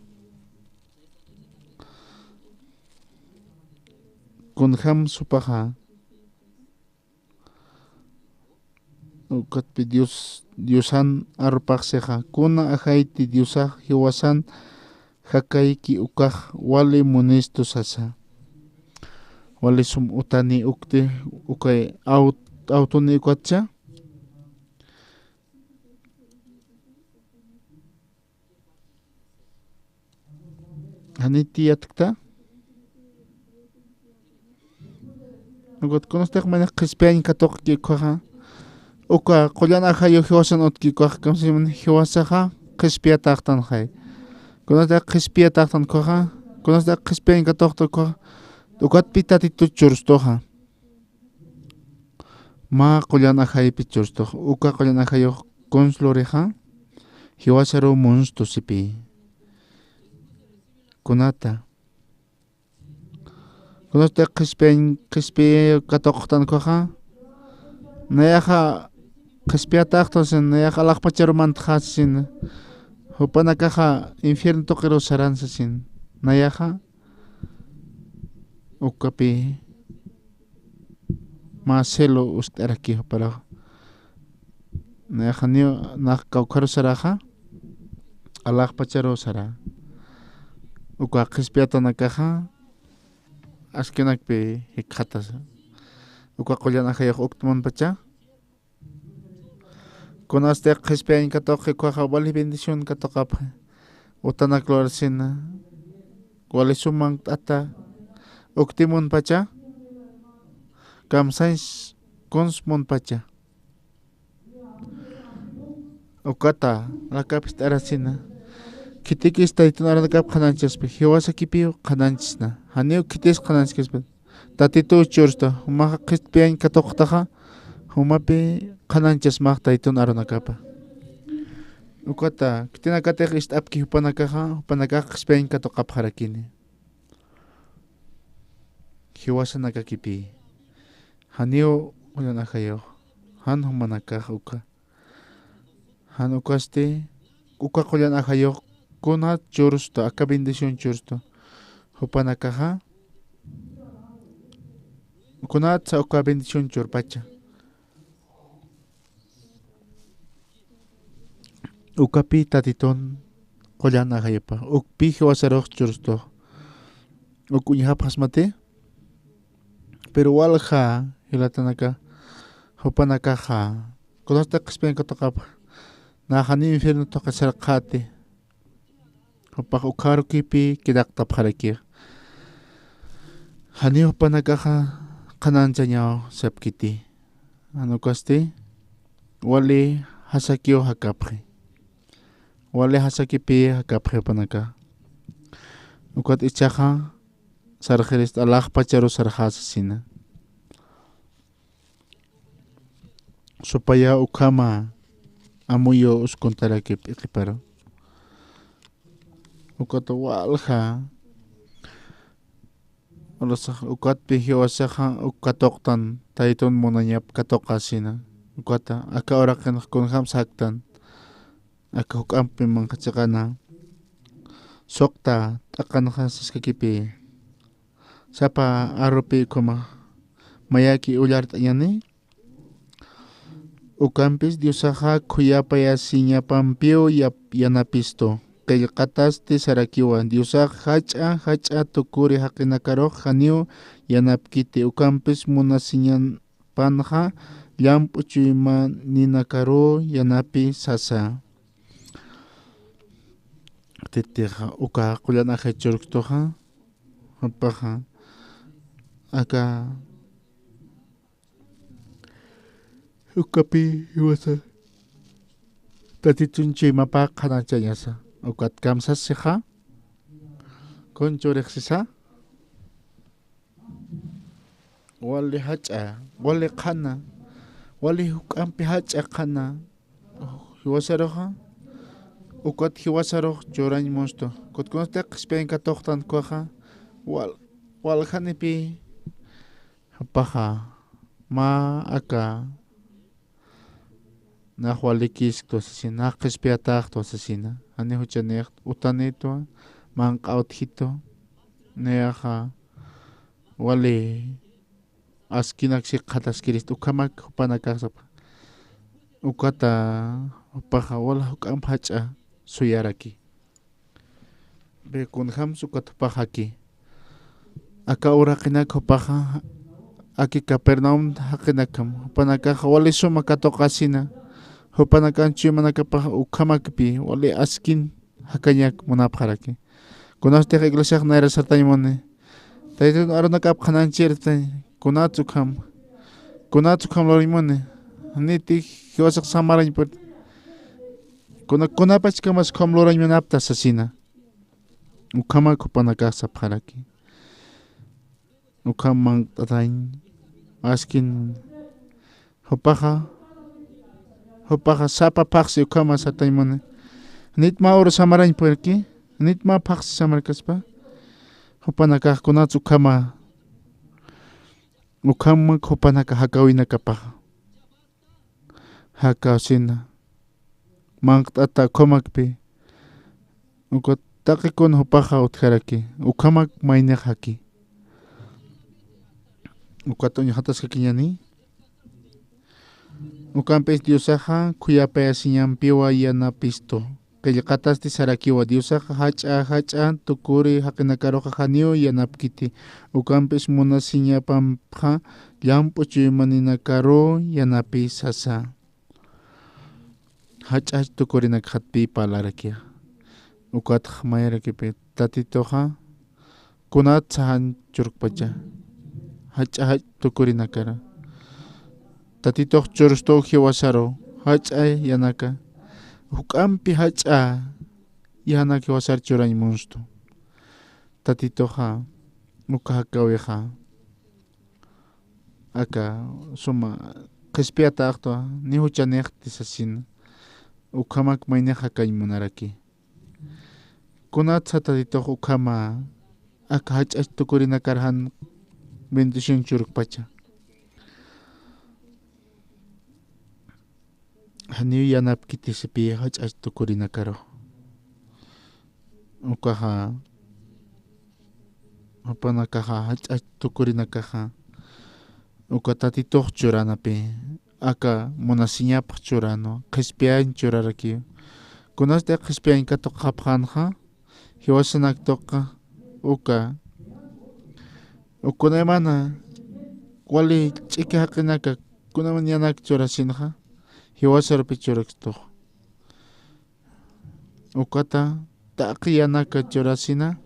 Kunjam supaxa. Ukatpï Dios, Diosan arupax sixa, kuna ajayti Diosax jiwasan jakayki ukax wali munistu sasa. Wali sum utani ukti, ukay aut-, autuni ukatcha. Janiti yatkta. Ukat kunastix maynax qhispiyañ katuqki ukhaxa. Uka qullan ajayu jiwasan utki ukhaxa, kamsiman jiwasaxa qhispiyataxtanxay. Kunastix qhispiyataxtan ukhaxa, kunastix qhispiyañ katuqta ukhaxa. Ukatpï Tatitu churstuxa. Mä qullan ajaypi churstux, uka qullan ajayux kuns lurixa, jiwasaru munstu sipï. kunata. Kunasti qhispiyañ, qhispiy katuqtan ukaxa. Nayaxa qhispiyataxta sasin, nayaxa alaxpacharu mantxa sasin. Jupanakaxa infierno tuqiru saran sasin. Nayaxa ukapi mä celo ust'araki juparax. Nayaxa niw nax kawkharu saraxa, alaxpacharu sara. Uka qhispiyatanakaxa, askinakpi jikxatasa. Uka qullan ajayax uktmunpacha. Kunasti qhispiyañ katuqi ukaxa wali bendición katuqapxi. Utanak lurarsina. Wali sum manq'ata. Uktimunpacha. Kamsañs kunsmunpacha. Ukata, lakapist'arasina. Khitikis Taytun arunakap qhanañchaspi, jiwasakipiw qhanañchasna. Janiw khitis qhanañchaspa. Tatitu chursta, jumaxa qhispiyañ katuqtaxa, jumapi qhanañchasmax Taytun arunakapa. Ukata, khitinakatix ist'apki jupanakaxa, jupanakax qhispiyañ katuqapxarakini. Jiwasanakakipi. Janiw qullan ajayux. Jan jumanakax uka. Jan ukasti, uka qullan ajayux, kuna chursta, aka bendición chursta. Jupanakaxa. Kunatsa uka bendición churpacha. Ukapi Tatitun qullan ajayapa. Ukpi jiwasarux churstux. Uk uñjapxasmati. Pero walja jilatanaka, jupanakaxa. Kunasti qhispiyañ katuqapxa. Naxani infierno tuqi sarqati. Jupax ukxarukipi quedaqtapxarakix. Janiw jupanakaxa qhanañchañaw sapkiti. Jan ukasti wali jasakiw jakapxi. Wali jasakipi jakapxi jupanaka. Ukat ichaxa sarxirist alaxpacharu sarxasasina. Supaya ukhama amuyu uskuntaraki p'iqiparu. Ukat walja. Ulasax ukatpi jiwasaxa uk katuqtan Taytun munañap katuqasina. Ukata aka uraqinx kunjam saktan. Aka juk'ampi manqha chiqana. Suqta t'aqanxa siskakipi. Sapa arupi ukhama mayaki ullart'añani. Ukampis Diosaxa khuyapayasiñapampiw yap-, yanapistu. Qillqatasti sarakiwa. Diosax jach'a, jach'a tukuri jaqinakarux janiw yanapkiti. Ukampis munasiñapanxa llamp'u chuymaninakaruw yanapi sasa. Titixa uka qullan ajay churktuxa, jupaxa, aka ukapi jiwasa Tatitun chuymapa qhanañchañasa. Ukat kamsasixa, kun churix sisa. Wali jach'a, wali qhana, wali juk'ampi jach'a qhana, jiwasaruxa, ukat jiwasarux churañ mustu. Kutkunasti qhispiyañ katuqtan ukaxa, wal-, waljanipi, jupaxa, mä aka, nax walikisktu sasina, nax qhispiyataxtu sasina, jani juchanix utanitwa, manq'a utjitu, nayaxa wali askinak sikxataskirist, ukhamak jupanakax sapxa. Ukata jupaxa wal juk'amp jach'a suyaraki. Pero kunjams ukat jupax jaki. Aka uraqinak jupaxa, aki Capernaum jaqinakjam, jupanakaxa wali suma katuqasina, jupanakan chuymanakapax ukhamakpi, wali askin jakañak munapxaraki. Kunastix iglesiax nayra sartañ muni. Taytun arunakap qhanañchirtañ, kunats ukham, kunats ukham lurañ muni. Niti jiwasax samarañ pur. Kuna, kunapachkamas ukham lurañ munapta sasina. Ukhamak jupanakax sapxaraki. Ukham manq't'atañ, askin, jupaxa, jupaxa sapa phaxsi ukhama satañ muni. Nit mä uru samarañ purki, nit mä phaxsi samarkaspa. Jupanakax kunats ukhama, ukhamak jupanaka jakawinakapaxa jakawsina. Manq't'ata ukhamakpi. Ukat taqi kun jupaxa utjaraki. Ukhamak maynix jaki. Ukat uñjataskakiñäni. Ukampis Diosaxa khuyapayasiñampiwa yanapistu. Qillqatasti sarakiwa Diosaxa jach'a jach'a tukuri jaqinakaruxa janiw yanapkiti. Ukampis munasiñapampxa llamp'u chuymaninakaru yanapï sasa. Jach'a jach'a tukurinakxatpï parlarakixa. Ukatxa mayarakipi Tatituxa kunatsa jan churkpacha. Jach'a jach'a tukurinakara. Tatitux churstu jiwasaru jach'a yanaka. Juk'ampi jach'a yanak jiwasar churañ munstu. Tatituxa uka jakawixa aka suma qhispiyataxtwa ni juchanixti sasina. Ukhamak maynix jakañ munaraki. Kunatsa Tatitux ukhama aka jach'a tukurinakar jan bendición churkpacha. Janiw yanapkiti sipï jach'a tukurinakaru. Ukaxa jupanakaxa jach'a tukurinakaxa uka Tatitux churanapï aka munasiñapx churanwa qhispiyañ churarakiw. Kunasti qhispiyañ katuqapxänxa jiwasanak tuqa uka. Uka kunaymana wali ch'iki jaqinaka kunaman yanak churasinxa jiwasarupi churakstux. Ukata taqi yanaka churasina.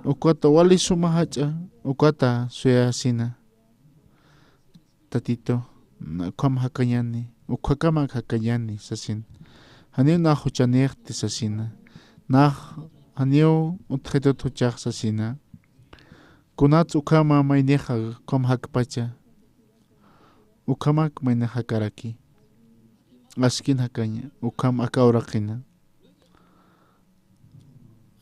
Ukata wali suma jach'a ukata suyasina. Tatitu, na ukham jakañäni, ukhakamak jakañäni sasin. Janiw nax juchanixti sasina. Nax janiw utjitut juchax sasina. Kunats ukhama maynixa ukham jakpacha. Ukhamak maynixa jakaraki. Askin jakaña, ukham aka uraqina.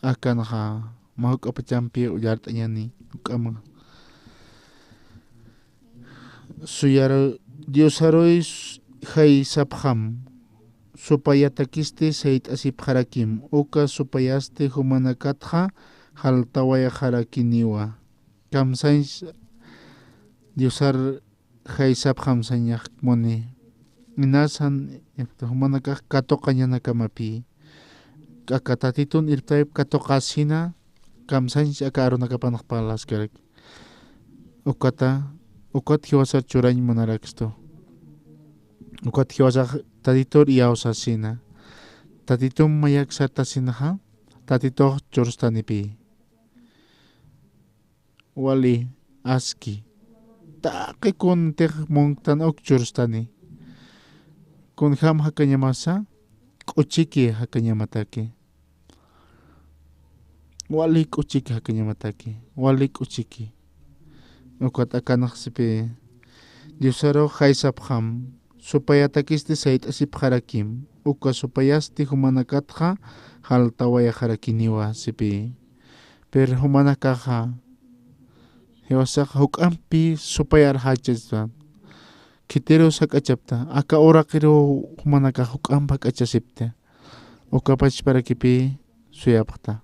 Akanxa mä juk'apachampi ullart'añäni, juk'ama. Suyar Diosaruy s-, jaysapxam, supayatakisti sayt'asipxarakim, uka supayasti jumanakatxa jaltawayaxarakiniwa. Kamsañs Diosar jaysapxam sañax muni. Inasan, este, jumanakax katuqañanakamapï. Aka Tatitun irptayp katuqasina, kamsañs aka arunakapanx parlaskarak. Ukata, ukat jiwasar churañ munarakstu. Ukat jiwasax Tatitur iyawsasina. Tatitum mayaksatasinxa, Tatitux churstanipï. Wali, aski. Taqi kuntix munktan uk churstani. Kunjam jakañamasa, k'uchiki jakañamataki. Wali k'uchiki jakañamataki. Wali k'uchiki. Ukat akanx sipï. Diosaru jaysapxam, supayatakisti sayt'asipxarakim. Uka supayasti jumanakatxa jaltawayaxarakiniwa sipï. Pero jumanakaxa, jiwasax juk'ampi supayar jachaspa. Khitiru jak'achapta, aka uraqiru jumanakax juk'amp jak'achasipta. Uka pachparakipï suyapxta.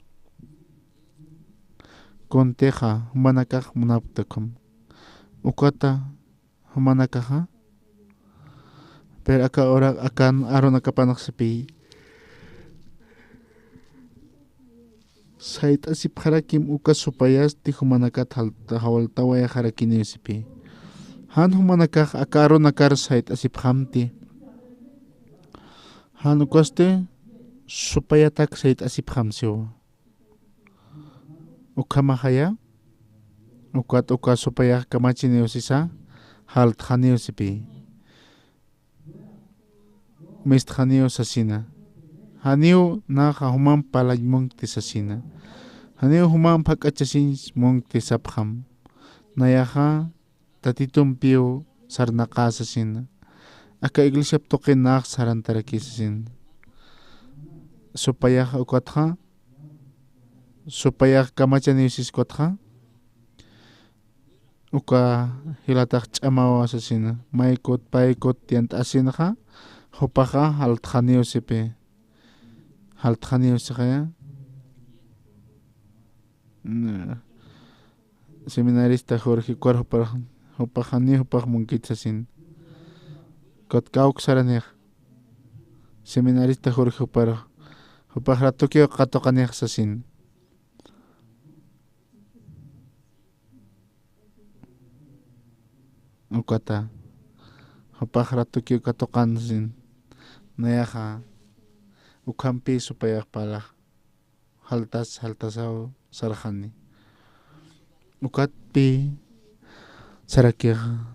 Kuntixa, jumanakax munapkta ukham. Ukata, jumanakaxa. Pero aka ura, akan arunakapanx sipï. Sayt'asipxarakim uka supayasti jumanakat jalta-, jaltawayaxarakiniw sipï. Jan jumanakax aka arunakar sayt'asipxamti. Jan ukasti supayatak sayt'asipxam siwa. Ukhamaxaya, ukat uka supayax kamachiniw sisa, jaltxaniw sipï. Mistxaniw sasina. Janiw naxa jumamp parlañ munkti sasina. Janiw jumamp jak'achasiñ munkti sapxam. Nayaxa Tatitumpiw sarnaqä sasina. Aka iglesiap tuqin nax sarantaraki sasina. Supayax ukatxa supayax kamachaniw siskutxa, uka jilatax ch'amawa sasina, maykut paykut yant'asinxa, jupaxa jaltxaniw sipi, jaltxaniw sixaya. Mm. Seminarista Jorge, ukar jupar, jupax janiw jupax munkit sasin. Ukat kawksaranix. Seminarista Jorge jupar, jupax ratukiw katuqanix sasin. Ukata, jupax ratukiw katuqan sasin. Nayaxa, ukhampi supayax parlax jaltas, jaltasaw sarxani. Ukatpï sarakixa,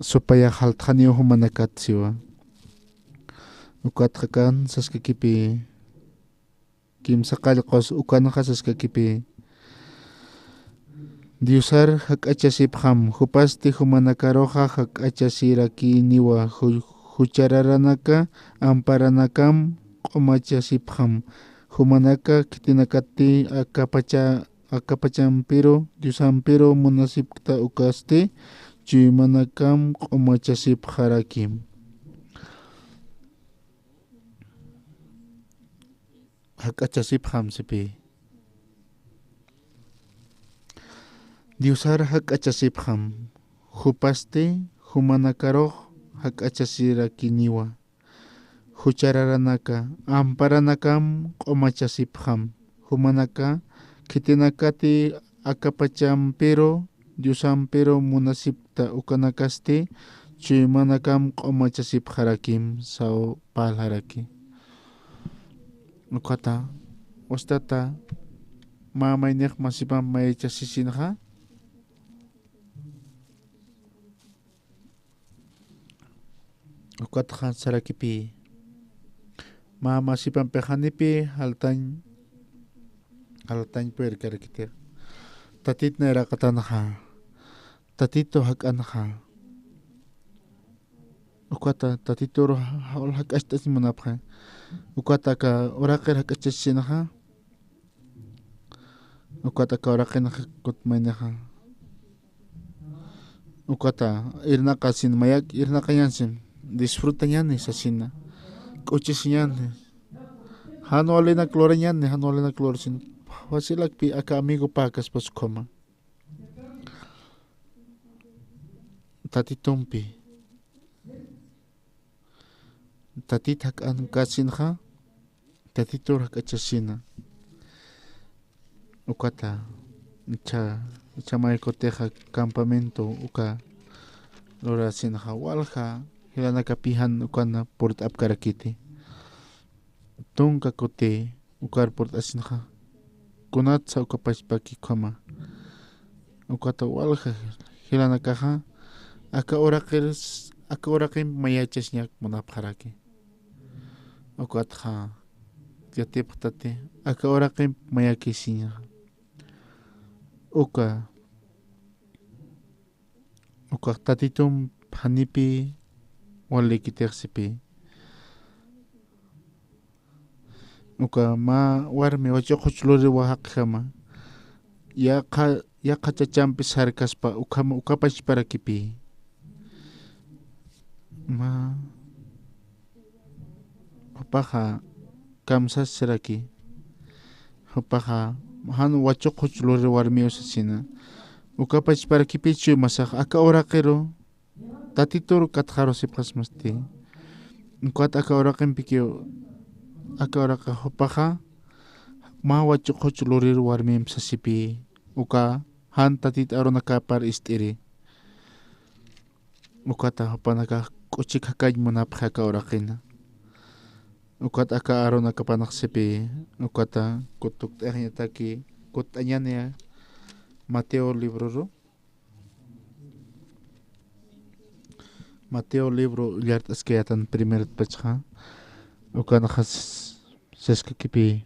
supayax jaltxaniw jumanakat siwa. Ukatxa akan saskakipï, kimsa qallqus ukanxa saskakipï. Diosar jak'achasipxam, jupasti jumanakaruxa jak'achasirakiniwa, ju-, juchararanaka amparanakam q'umachasipxam, jumanaka khitinakati akapacha-, akapachampiru, Diosampiru munasipkta ukasti, chuymanakam q'umachasipxarakim. Jak'achasipxam sipi. Diosar jak'achasipxam, jupasti jumanakarux jak'achasirakiniwa. Juchararanaka, amparanakam q'umachasipxam, jumanaka khitinakati akapachampiru, Diosampiru munasipkta ukanakasti, chuymanakam q'umachasipxarakim saw parlaraki. Ukata, wastata, mä maynix masipam mayachasisinxa. Ukatxa sarakipï, mä masipampix janipï jaltañ, jaltañ purirkarakitix. Tatit nayraqatanxa, Tatitu jak'anxa. Ukata Tatitur ja-, ja-, jak'acht'asiñ munapxi. Ukata aka uraqir jak'achasinxa. Ukata aka uraqinxa kutmaynixa. Ukata irnaqasin mayak, irnaqañansin, disfrutañani sasina, k'uchisiñani. Jan walinak lurañani, jan walinak lurasin. Facilakpï aka amigopäkaspas ukhama. Tatitumpi. Tatit jak'ankasinxa, Tatitur jak'achasina. Ukata, ichha, ichha maykutixa campamento uka lurasinxa, walja jilanakapi jan ukana purt'apkarakiti. Tunka kuti ukar purt'asinxa, kunatsa uka pachpaki ukhama. Ukata walja jilanakaxa, aka uraqir, aka uraqimp mayachasiñak munapxaraki. Ukatxa yatipxtati, aka uraqimp mayakisiña. Uka, ukax Tatitump janipï walikitix sipï. Uka mä warmi wachuqhuch luriwa jaqjama. Yaqha, yaqha chachampi sarkaspa ukhama, uka pachparakipï. Mä, jupaxa kamsasiraki. Jupaxa jan wachuqhuch luri warmiw sasina. Uka pachparakipï chuymasax aka uraqiru Tatitur katxarusipxasmasti. Ukat aka uraqimpikiw, aka uraqa jupaxa mä wachuqhuch lurir warmimp sasipï. Uka jan Tatit arunakapar ist'iri. Ukata jupanakax k'uchik jakañ munapxi aka uraqina. Ukat aka arunakapanx sipï, ukata kutukt'añataki, kutt'añani Mateo libroru. Mateo libro ullart'askayätan primer pachxa, ukanxa s-, siskakipï.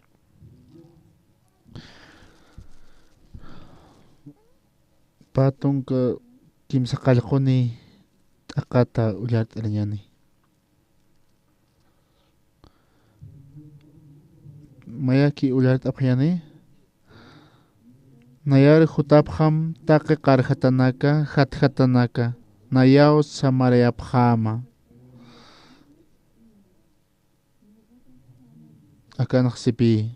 Pä tunka kimsa qallquni t'aqata ullart'arañani. Mayaki ullart'apxañani, Nayar jutapxam taqi qarjatanaka, jatjatanaka, nayaw samarayapxäma. Akanx sipi.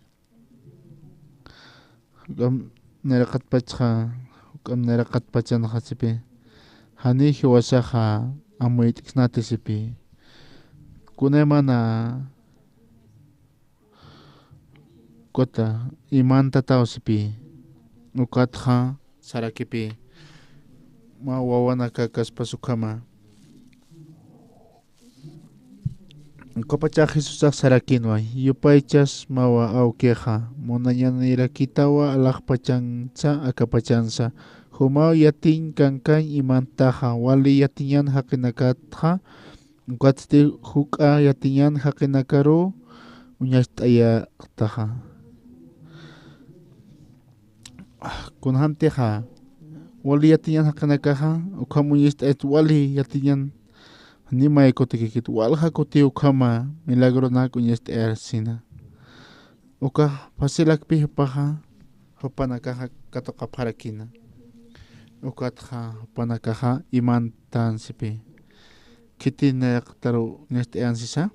Juk'am nayraqatpachxa, juk'am nayraqatpachanxa sipi. Janiy jiwasaxa amuyt'ksnati sipi. Kunaymana ukat imantataw sipi. Ukatxa sarakipi. Mä wawanaka kaspas ukhama. Ukapachax Jesusax sarakinwa, yupaychas mä awkixa, munañanirakitawa alaxpachansa, akapachansa. Jumaw yatiñ kankañ imantaxa, wali yatiñan jaqinakatxa, ukatsti juk'a yatiñan jaqinakaruw uñacht'ayätaxa. Kunjamtixa, wali yatiñan jaqinakaxa, ukham uñacht'ayat wali yatiñan, ni may kutikikit, walja kuti ukhama milagronak uñacht'ayar sina. Uka facilakpi jupaxa, jupanakaxa katuqapxarakina. Ukatxa jupanakaxa imantan sipi. Khitinaktaru uñacht'ayan sisa.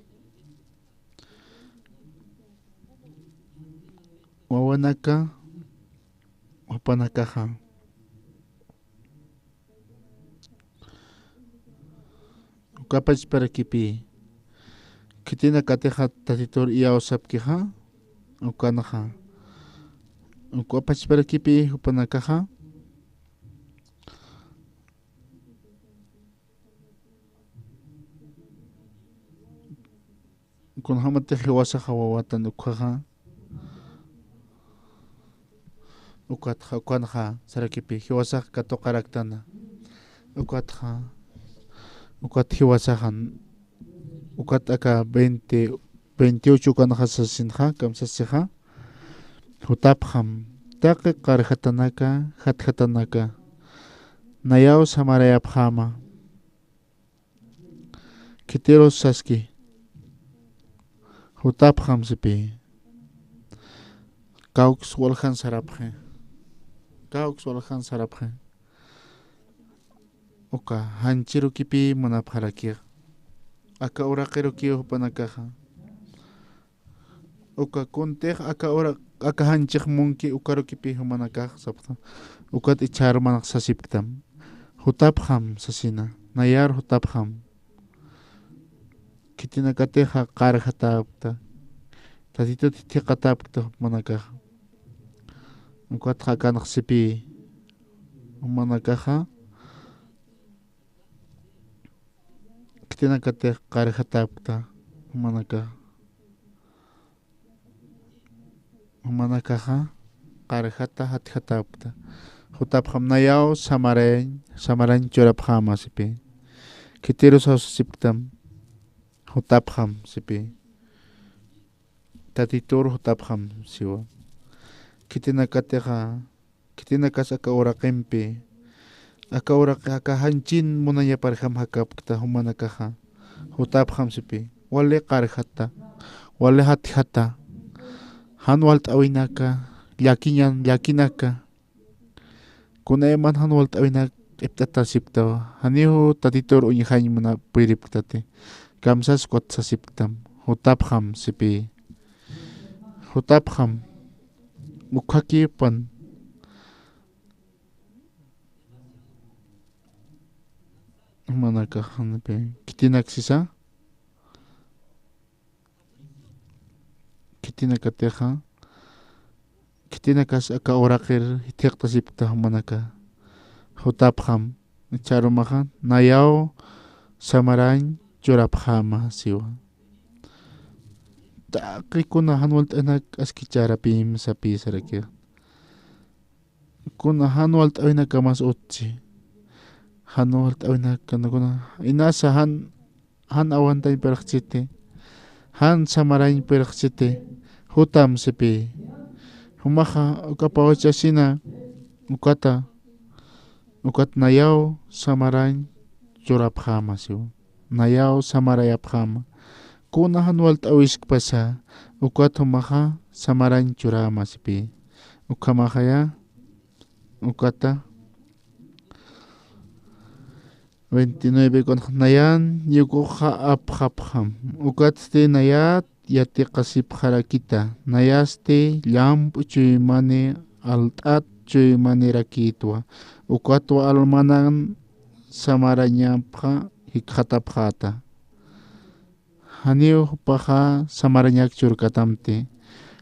Wawanaka, jupanakaxa. Ukapachparakipi. Khitinakatixa Tatitur iyawsapkixa, ukanxa. Ukapachparakipi jupanakaxa. Kunjämatix jiwasaxa wawatan ukhaxa. Ukatxa, ukanxa, sarakipi, jiwasax katuqaraktana. Ukatxa, ukat jiwasaxan, ukat aka veinte, veintiocho ukanxa sasinxa, kamsasixa. Jutapxam, taqi qarjatanaka, jatjatanaka. Nayaw samarayapxäma. Khitirus saski. Jutapxam sipi. Kawks waljan sarapxi. Kawks waljan sarapxi. Uka janchirukipi munapxarakix. Aka uraqirukiw jupanakaxa. Uka kuntix aka ura, aka janchix munki ukarukipi jumanakax sapxtam. Ukat ichhar manax sasipktam. Jutapxam sasina. Nayar jutapxam. Khitinakatixa qarjatäpkta. Tatitut jithiqatäpkta jumanakax. Ukatxa akanx sipi. Jumanakaxa. Khitinakatix qarjatäpkta, jumanakaxa. Jumanakaxa, qarjata jatjatäpkta. Jutapxam nayaw samarañ, samarañ churapxäma sipi. Khitirus sasipktam, jutapxam sipi. Tatitur jutapxam siwa. Khitinakatixa, khitinakas aka uraqimpi, aka uraqi aka janchin munañaparjam jakapkta jumanakaxa, jutapxam sipi, wali qarjata, wali jatjata, jan walt'äwinaka, llakiñan, llakinaka, kunayman jan walt'äwinak q'ipt'atasipktawa, janiw Tatitur uñjañ munapiripktati, kamsas ukat sasipktam, jutapxam sipi, jutapxam, ukhakipan, jumanakax, janipi, khitinak sisa, khitinakatixa, khitinakas aka uraqir jithiqtasipkta jumanaka, jutapxam, ichharumaxa, nayaw samarañ churapxäma siwa. Taqi kuna jan walt'äwinak aski chärapim sapï sarakix. Kuna jan walt'äwinakamas utji. Jan walt'äwinaka kuna, inasa jan, jan awantañ pirxchiti. Jan samarañ pirxchiti. Jutam sipi. Jumaxa uka pawachasina ukata. Ukat nayaw samarañ churapxäma siwa. Nayaw samarayapxäma. Kuna jan walt'äwiskpasa, ukat jumaxa samarañ churäma sipi. Ukhamaxaya, Ukata veintinueve, nayan yuguxa apxapxam. Ukatsti nayat yatiqasipxarakita. Nayasti llamp'u chuymani, alt'at chuymanirakïtwa. Ukatwa almanan samarañapxa jikxatapxäta. Janiw jupaxa samarañak churkatamti.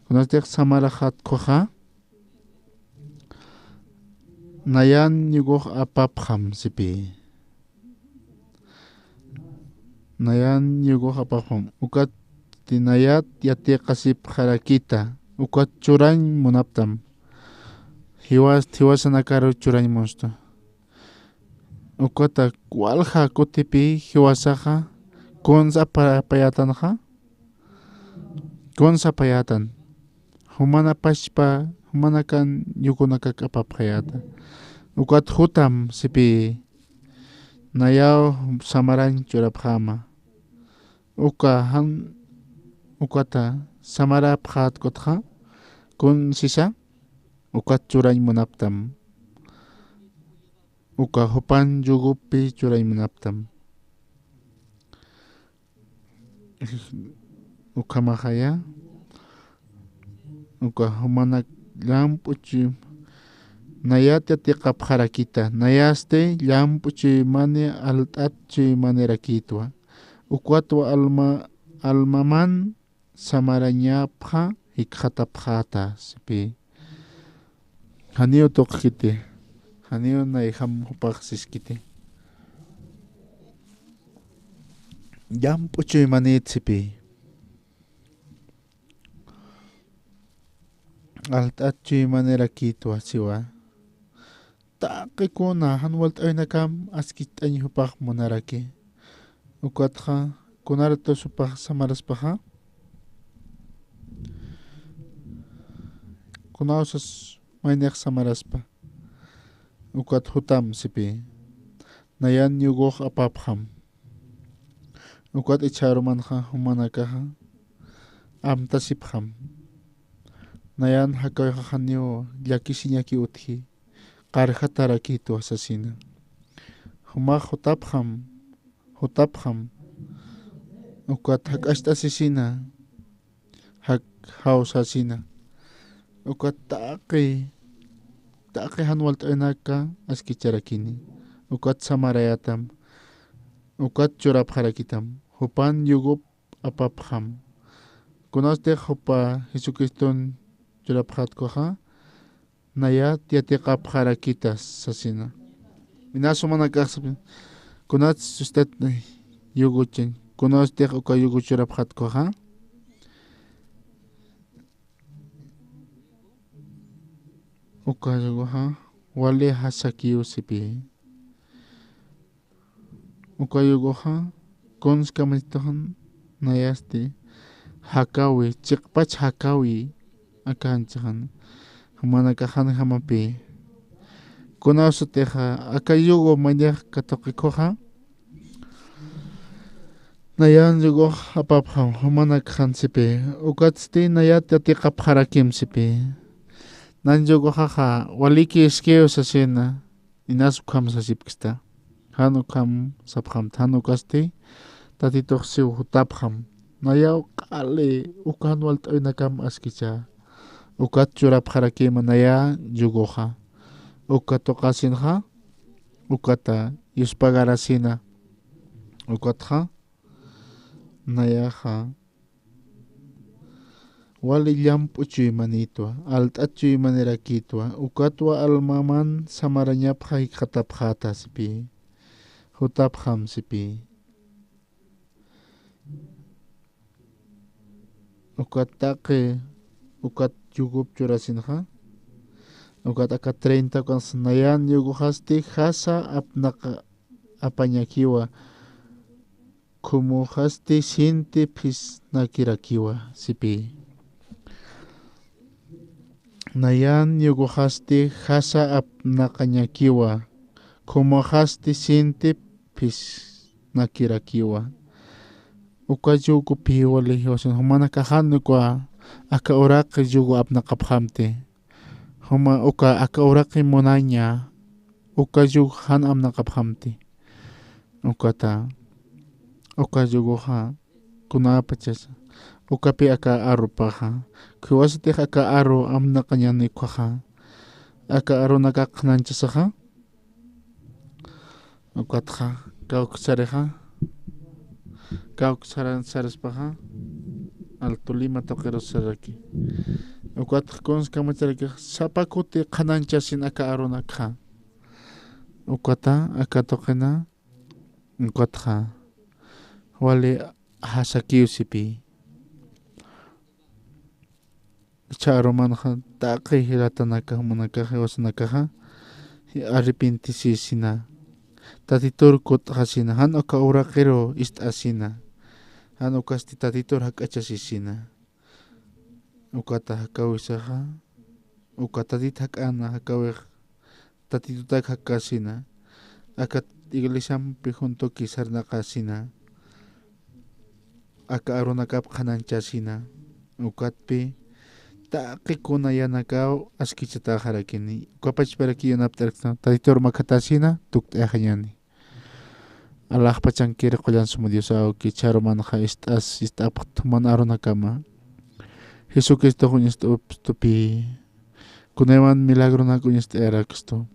Kunatix samaraxat ukhaxa, nayan yugux apapxam sipï. Nayan yugux apapxam. Ukatsti nayat yatiqasipxarakita. Ukat churañ munaptam. Jiwas, jiwasanakaru churañ munstu. Ukata walja kutipï jiwasaxa, kuns apa-, apayätanxa, kuns apayätan. Jumanapachpa, jumanakan yugunakak apapxayäta. Ukat jutam sipï, nayaw samarañ churapxäma. Uka jan, ukata samarapxät ukatxa, kun sisa, ukat churañ munaptam. Uka jupan yugupi churañ munaptam. Ukhamaxaya, uka jumanak llamp'u chuy-, nayat yatiqapxarakita, nayasti llamp'u chuymani, alt'at chuymanirakïtwa. Ukatwa alma, almaman samarañapxa jikxatapxäta sipï. Janiw tuqkiti, janiw nayjam jupax siskiti. Llamp'u chuymanït sipï. Alt'at chuymanirakïtwa siwa. Taqi kuna jan walt'aynakam askicht'añ jupax munaraki. Ukatxa, kunartï jupax samaraspaxa? Kunawsas maynix samaraspa. Ukat jutam sipï. Nayan yugux apapxam. Ukat ichharumanxa jumanakaxa amtasipxam. Nayan jakawixax janiw llakisiñaki utji, qarjatarakïtwa sasina. Jumax jutapxam, jutapxam. Ukat jak'acht'asisina, jak jawsasina. Ukat taqi, taqi jan walt'aynaka askicharakini. Ukat samarayätam. Ukat churapxarakitam. Jupan yugup apapxam. Kunastix jupa Jesucriston churapxät ukhaxa, nayat yatiqapxarakita sasina. Inas jumanakax sapxi, kunats usted yuguchañ, kunastix uka yugu churapxät ukhaxa. Uka yuguxa wali jasakiw sipï. Uka yuguxa kuns kamachituxan nayasti jakawi, chiqpach jakawi, akanchixan. Jumanakax janjamapï. Kunawsatixa aka yugu maynix katuqi ukhuxa, nayan yugux apapxam, jumanakax jan sipï. Ukatsti nayat yatiqapxarakim sipï. Nayan yuguxaxa waliki iskiw sasina. Inas ukham sasipkista. Jan ukham sapxamta, jan ukasti Tatitux siw jutapxam. Nayaw q'ali ukan walt'aynakam askicha. Ukat churapxarakima naya yuguxa. Uka tuqasinxa, ukata yuspagarasina. Ukatxa, nayaxa wali llamp'u chuymanïtwa, alt'at chuymanirakïtwa, ukatwa almaman samarañapxa jikxatapxäta sipï. Jutapxam sipï. Ukat taqi, ukat yugup churasinxa. Ukat aka treinta ukansa, nayan yuguxasti jasa apnaqa apañakiwa. Khumuxasti sinti phisnakirakiwa sipï. Nayan yuguxasti jasa apnaqañakiwa, khumuxasti sinti phisnakirakiwa. Uka yugupï wali jiwasan, jumanakax jan uka aka uraqi yugu apnaqapxamti. Juma uka aka uraqi munaña, uka yug jan amnaqapxamti. Ukata, uka yuguxa, kunapachasa, ukapi aka arupaxa, khiwasatix aka aru amnaqañani ukkhaxa, aka arunaka qhananchasaxa, ukatxa, kawksarixa, kawksara-, saraspaxa, Alto Lima tuqirus saraki. Ukatxa kuns kamacharakixa, sapa kuti qhananchasin aka arunakxa. Ukata, aka tuqina, ukatxa, wali jasakiw sipi. Ichha arumanxa taqi jiratanaka, jumanakaxa, jiwasanakaxa, arrepintisisina. Tatitur kutxasina, jan uka uraqiru ist'asina. Jan ukasti Tatitur jak'achasisina. Ukata jakawisaxa, uka Tatit jak'ana, jakawix Tatitutak jakasina, aka iglesiampi juntuki sarnaqasina, aka arunakap qhananchasina, ukatpi taqi kuna yanakaw askichataxarakini, ukapachparaki yanapt'arakta, Tatitur makhatasina, tukt'ayaxañani. Alaxpachankiri qullan suma Dios awki, ichha arumanxa ist'as, ist'apxt juman arunakama. Jesucristox uñast'apxtupi, kunayman milagronak uñast'ayarakstu.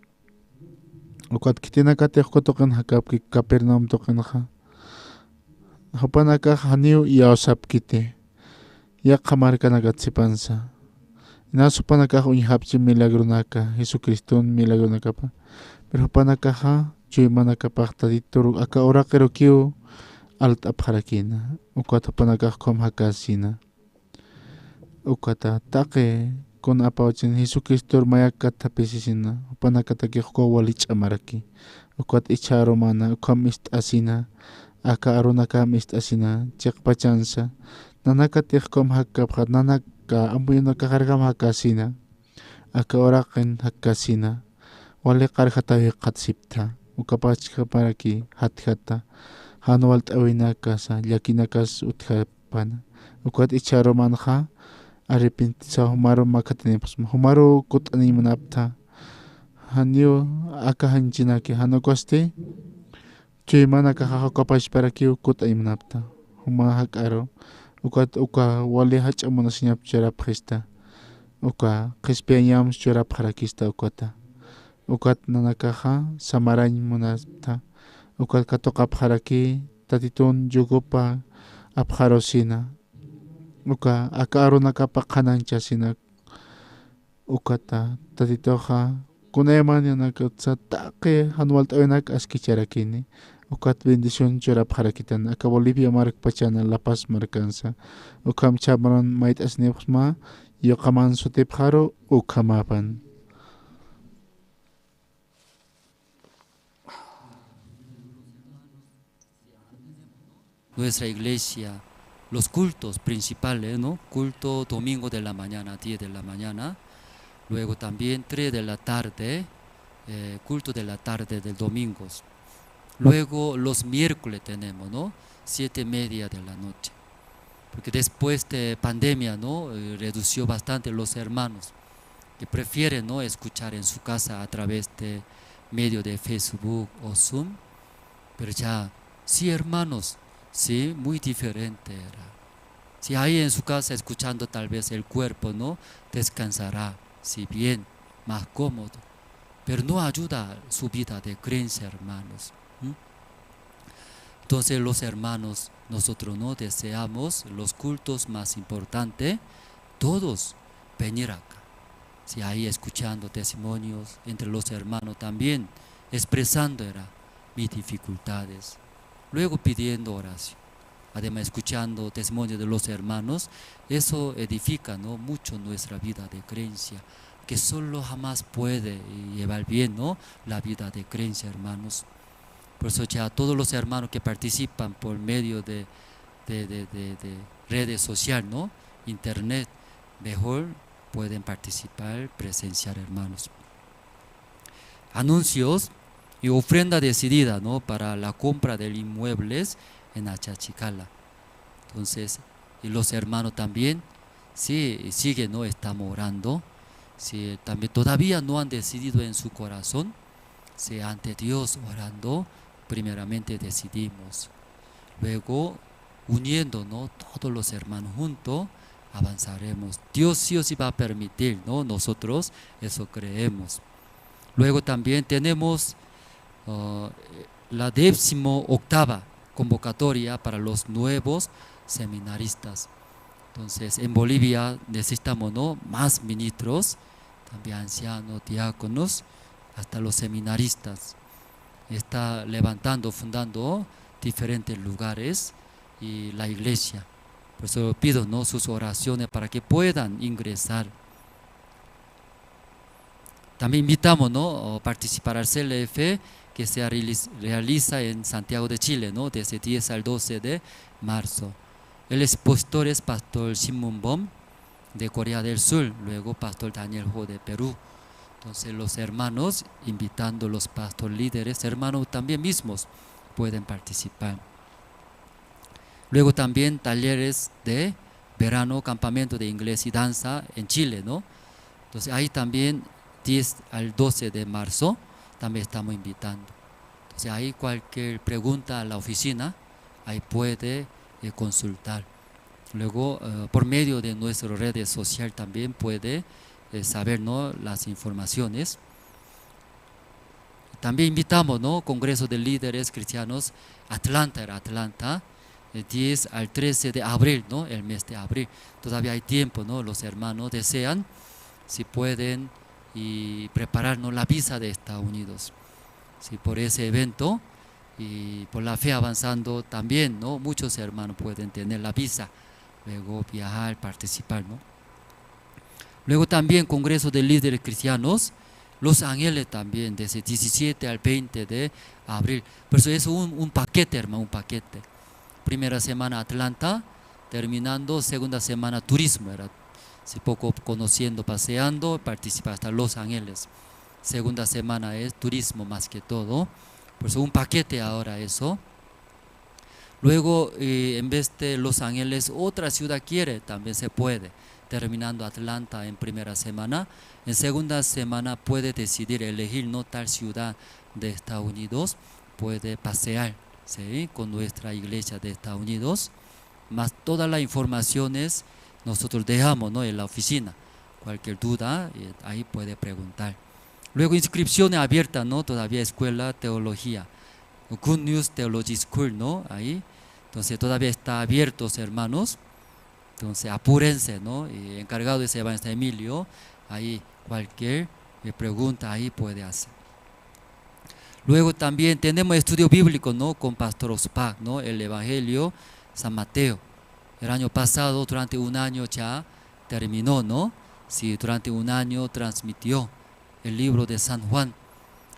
Ukat khitinakatix uka tuqin jakapki Capernaum tuqinxa. Jupanakax janiw iyawsapkiti. Yaqha markanakat sipansa. Inas jupanakax uñjapchi milagronaka, Jesucriston milagronakapa. Pero jupanakaxa chuymanakapax Tatitur aka uraqirukiw alt'apxarakina. Ukat jupanakax ukham jakasina. Ukata taqi kuna apawachin Jesucristor mayakathapisisina, jupanakatakix ukaw wali ch'amaraki. Ukat ichha arumana, ukham ist'asina, aka arunakam ist'asina, chiqpachansa. Nanakatix ukham jakkapxat, nanaka amuyunakaxarkam jakasina. Aka uraqin jakkasina. Wali qarjataw jikxatsipta. Ukapachkaparaki jatjata. Jan walt'äwinakasa, llakinakas utjapana. Ukat ichha arumanxa, arrepentisaw jumaru makhatanipxsma. Jumaru kut'aniy munapta. Janiw aka janchinaki, jan ukasti. Chuymanakaxa ukapachparakiw kut'añ munapta. Juma jak'aru, ukat uka wali jach'a munasiñap churapxista. Uka qhispiyañamsa churapxarakista ukata. Ukat nanakaxa samarañ munapta. Ukat katuqapxaraki Tatitun yugupa apxarusina. Uka aka arunakapa qhananchasina. Ukata, Tatituxa, kunayman yanakatsa taqi jan walt'äwinak askicharakini, ukat bendición churapxarakitan, aka Bolivia markpachana La Paz markansa, ukham chhamaran mayt'asinipxsma, yuqaman sutipxaru, ukhamapan. Nuestra iglesia, los cultos principales, ¿no? Culto domingo de la mañana, diez de la mañana. Luego también tres de la tarde, eh, culto de la tarde del domingo. Luego los miércoles tenemos, ¿no? Siete y media de la noche. Porque después de pandemia, ¿no? Eh, redució bastante los hermanos que prefieren, ¿no? Escuchar en su casa a través de medio de Facebook o Zoom. Pero ya, sí, hermanos, sí, muy diferente era. Si ahí en su casa escuchando, tal vez el cuerpo, ¿no? Descansará, sí, bien, más cómodo. Pero no ayuda su vida de creencia, hermanos. ¿M? Entonces, los hermanos, nosotros no deseamos los cultos más importantes, todos venir acá. Si ahí escuchando testimonios entre los hermanos también, expresando era mis dificultades, luego pidiendo oración. Además, escuchando testimonio de los hermanos, eso edifica, ¿no? Mucho nuestra vida de creencia, que solo jamás puede llevar bien, ¿no? La vida de creencia, hermanos. Por eso ya todos los hermanos que participan por medio de, de, de, de, de redes sociales, ¿no? Internet, mejor pueden participar, presenciar, hermanos. Anuncios y ofrenda decidida, ¿no? Para la compra del inmuebles en Achachicala. Entonces, y los hermanos también, sí, siguen, ¿no? Estamos orando. Si también todavía no han decidido en su corazón, si ante Dios orando, primeramente decidimos. Luego, uniendo, ¿no? Todos los hermanos juntos, avanzaremos. Dios sí o sí va a permitir, ¿no? Nosotros eso creemos. Luego también tenemos, ah, la decimoctava convocatoria para los nuevos seminaristas. Entonces, en Bolivia necesitamos, ¿no? Más ministros, también ancianos, diáconos, hasta los seminaristas. Está levantando, fundando diferentes lugares y la iglesia. Por eso pido, ¿no? Sus oraciones para que puedan ingresar. También invitamos, ¿no? O participar al C L F que se realiz-, realiza en Santiago de Chile, ¿no? Desde diez al doce de marzo. El expositor es Pastor Simon Bom de Corea del Sur, luego Pastor Daniel Ho de Perú. Entonces, los hermanos, invitando los pastor líderes, hermanos también mismos pueden participar. Luego también talleres de verano, campamento de inglés y danza en Chile, ¿no? Entonces, ahí también diez al doce de marzo también estamos invitando. Entonces, ahí cualquier pregunta a la oficina, ahí puede, eh, consultar. Luego, eh, por medio de nuestras redes sociales también puede, eh, saber, ¿no? Las informaciones. También invitamos, ¿no? Congreso de Líderes Cristianos, Atlanta, era Atlanta, eh, diez al trece de abril, ¿no? El mes de abril. Todavía hay tiempo, ¿no? Los hermanos desean, si pueden, y preparar, ¿no? La visa de Estados Unidos. Si por ese evento, y por la fe avanzando también, ¿no? Muchos hermanos pueden tener la visa, luego viajar, participar, ¿no? Luego también Congreso de Líderes Cristianos, Los Ángeles también, desde diecisiete al veinte de abril. Por eso es un, un paquete, hermano, un paquete. Primera semana Atlanta, terminando, segunda semana turismo, era, si poco conociendo, paseando, participa hasta Los Ángeles. Segunda semana es turismo más que todo. Por eso un paquete ahora eso. Luego, eh, en vez de Los Ángeles, otra ciudad quiere, también se puede. Terminando Atlanta en primera semana, en segunda semana puede decidir elegir, ¿no? Tal ciudad de Estados Unidos, puede pasear, ¿sí? Con nuestra iglesia de Estados Unidos. Más todas las informaciones nosotros dejamos, ¿no? En la oficina. Cualquier duda, eh, ahí puede preguntar. Luego, inscripciones abiertas, ¿no? Todavía escuela, teología. Good News Theology School, ¿no? Ahí. Entonces, todavía está abiertos, hermanos. Entonces, apúrense, ¿no? Y encargado de ese evangelista Emilio, ahí cualquier, eh, pregunta ahí puede hacer. Luego también tenemos estudio bíblico, ¿no? Con Pastor Ospak, ¿no? El Evangelio San Mateo. El año pasado, durante un año ya terminó, ¿no? Sí, durante un año transmitió el libro de San Juan.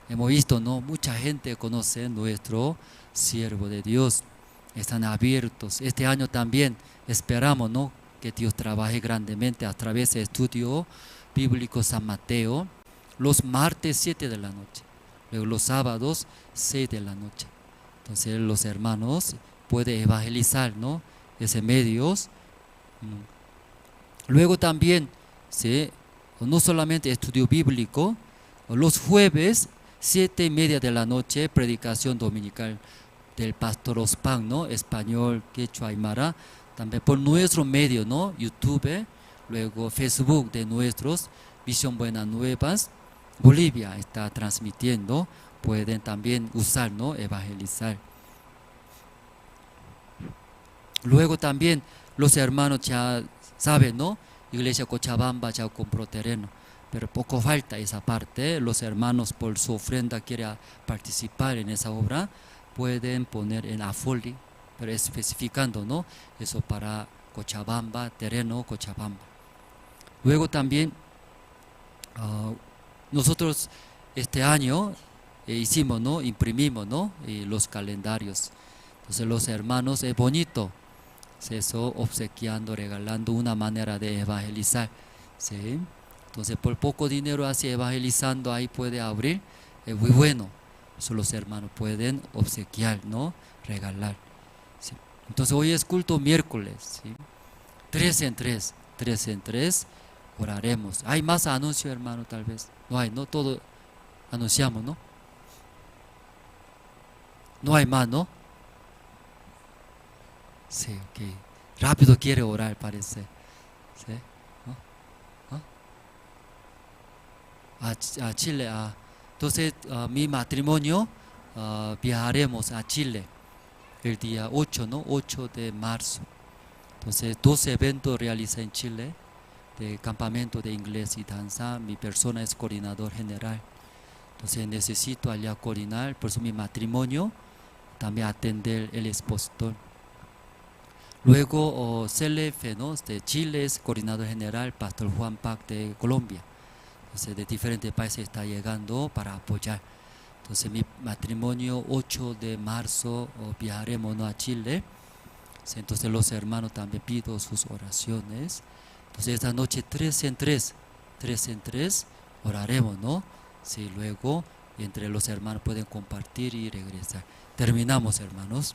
Hemos visto, ¿no? Mucha gente conoce nuestro siervo de Dios. Están abiertos. Este año también esperamos, ¿no? Que Dios trabaje grandemente a través de estudio bíblico San Mateo, los martes siete de la noche, luego los sábados seis de la noche. Entonces los hermanos pueden evangelizar, ¿no? Ese medios. Mm. Luego también, ¿sí? No solamente estudio bíblico, los jueves, siete y media de la noche, predicación dominical del pastor Ospan, ¿no? Español, quechua, aymara, también por nuestro medio, ¿no? YouTube, luego Facebook de nuestros, Visión Buenas Nuevas, Bolivia está transmitiendo, pueden también usar, ¿no? Evangelizar. Luego también los hermanos ya saben, ¿no? Iglesia Cochabamba ya compró terreno, pero poco falta esa parte. Los hermanos por su ofrenda quiere a-, participar en esa obra, pueden poner en Afoli, pero especificando, ¿no? Eso para Cochabamba, terreno Cochabamba. Luego también, ah, nosotros este año, eh, hicimos, ¿no? Imprimimos, ¿no? Y los calendarios. Entonces los hermanos, es bonito. Es eso, obsequiando, regalando, una manera de evangelizar, ¿sí? Entonces, por poco dinero así evangelizando, ahí puede abrir, es muy bueno. Eso los hermanos pueden obsequiar, ¿no? Regalar, ¿sí? Entonces, hoy es culto miércoles, ¿sí? Tres en tres, tres en tres, Oraremos. ¿Hay más anuncio, hermano? Tal vez. No hay, ¿no? Todo anunciamos, ¿no? No hay más, ¿no? Sí, ok. Rápido quiere orar, parece. ¿Sí? ¿No? ¿No? A Ch-, a Chile, ah. Entonces, ah, mi matrimonio, ah, viajaremos a Chile el día ocho, ¿no? Ocho de marzo. Entonces, dos eventos realiza en Chile, de campamento de inglés y danza. Mi persona es coordinador general. Entonces, necesito allá coordinar, por eso mi matrimonio, también atender el expositor. Luego, o, C L F, ¿no? De Chile es coordinador general, Pastor Juan Pac de Colombia. Entonces, de diferentes países está llegando para apoyar. Entonces, mi matrimonio, ocho de marzo, o, viajaremos, ¿no? A Chile. Sí, entonces, los hermanos también pido sus oraciones. Entonces, esta noche, tres en tres, tres en tres, oraremos, ¿no? Sí, luego, entre los hermanos pueden compartir y regresar. Terminamos, hermanos.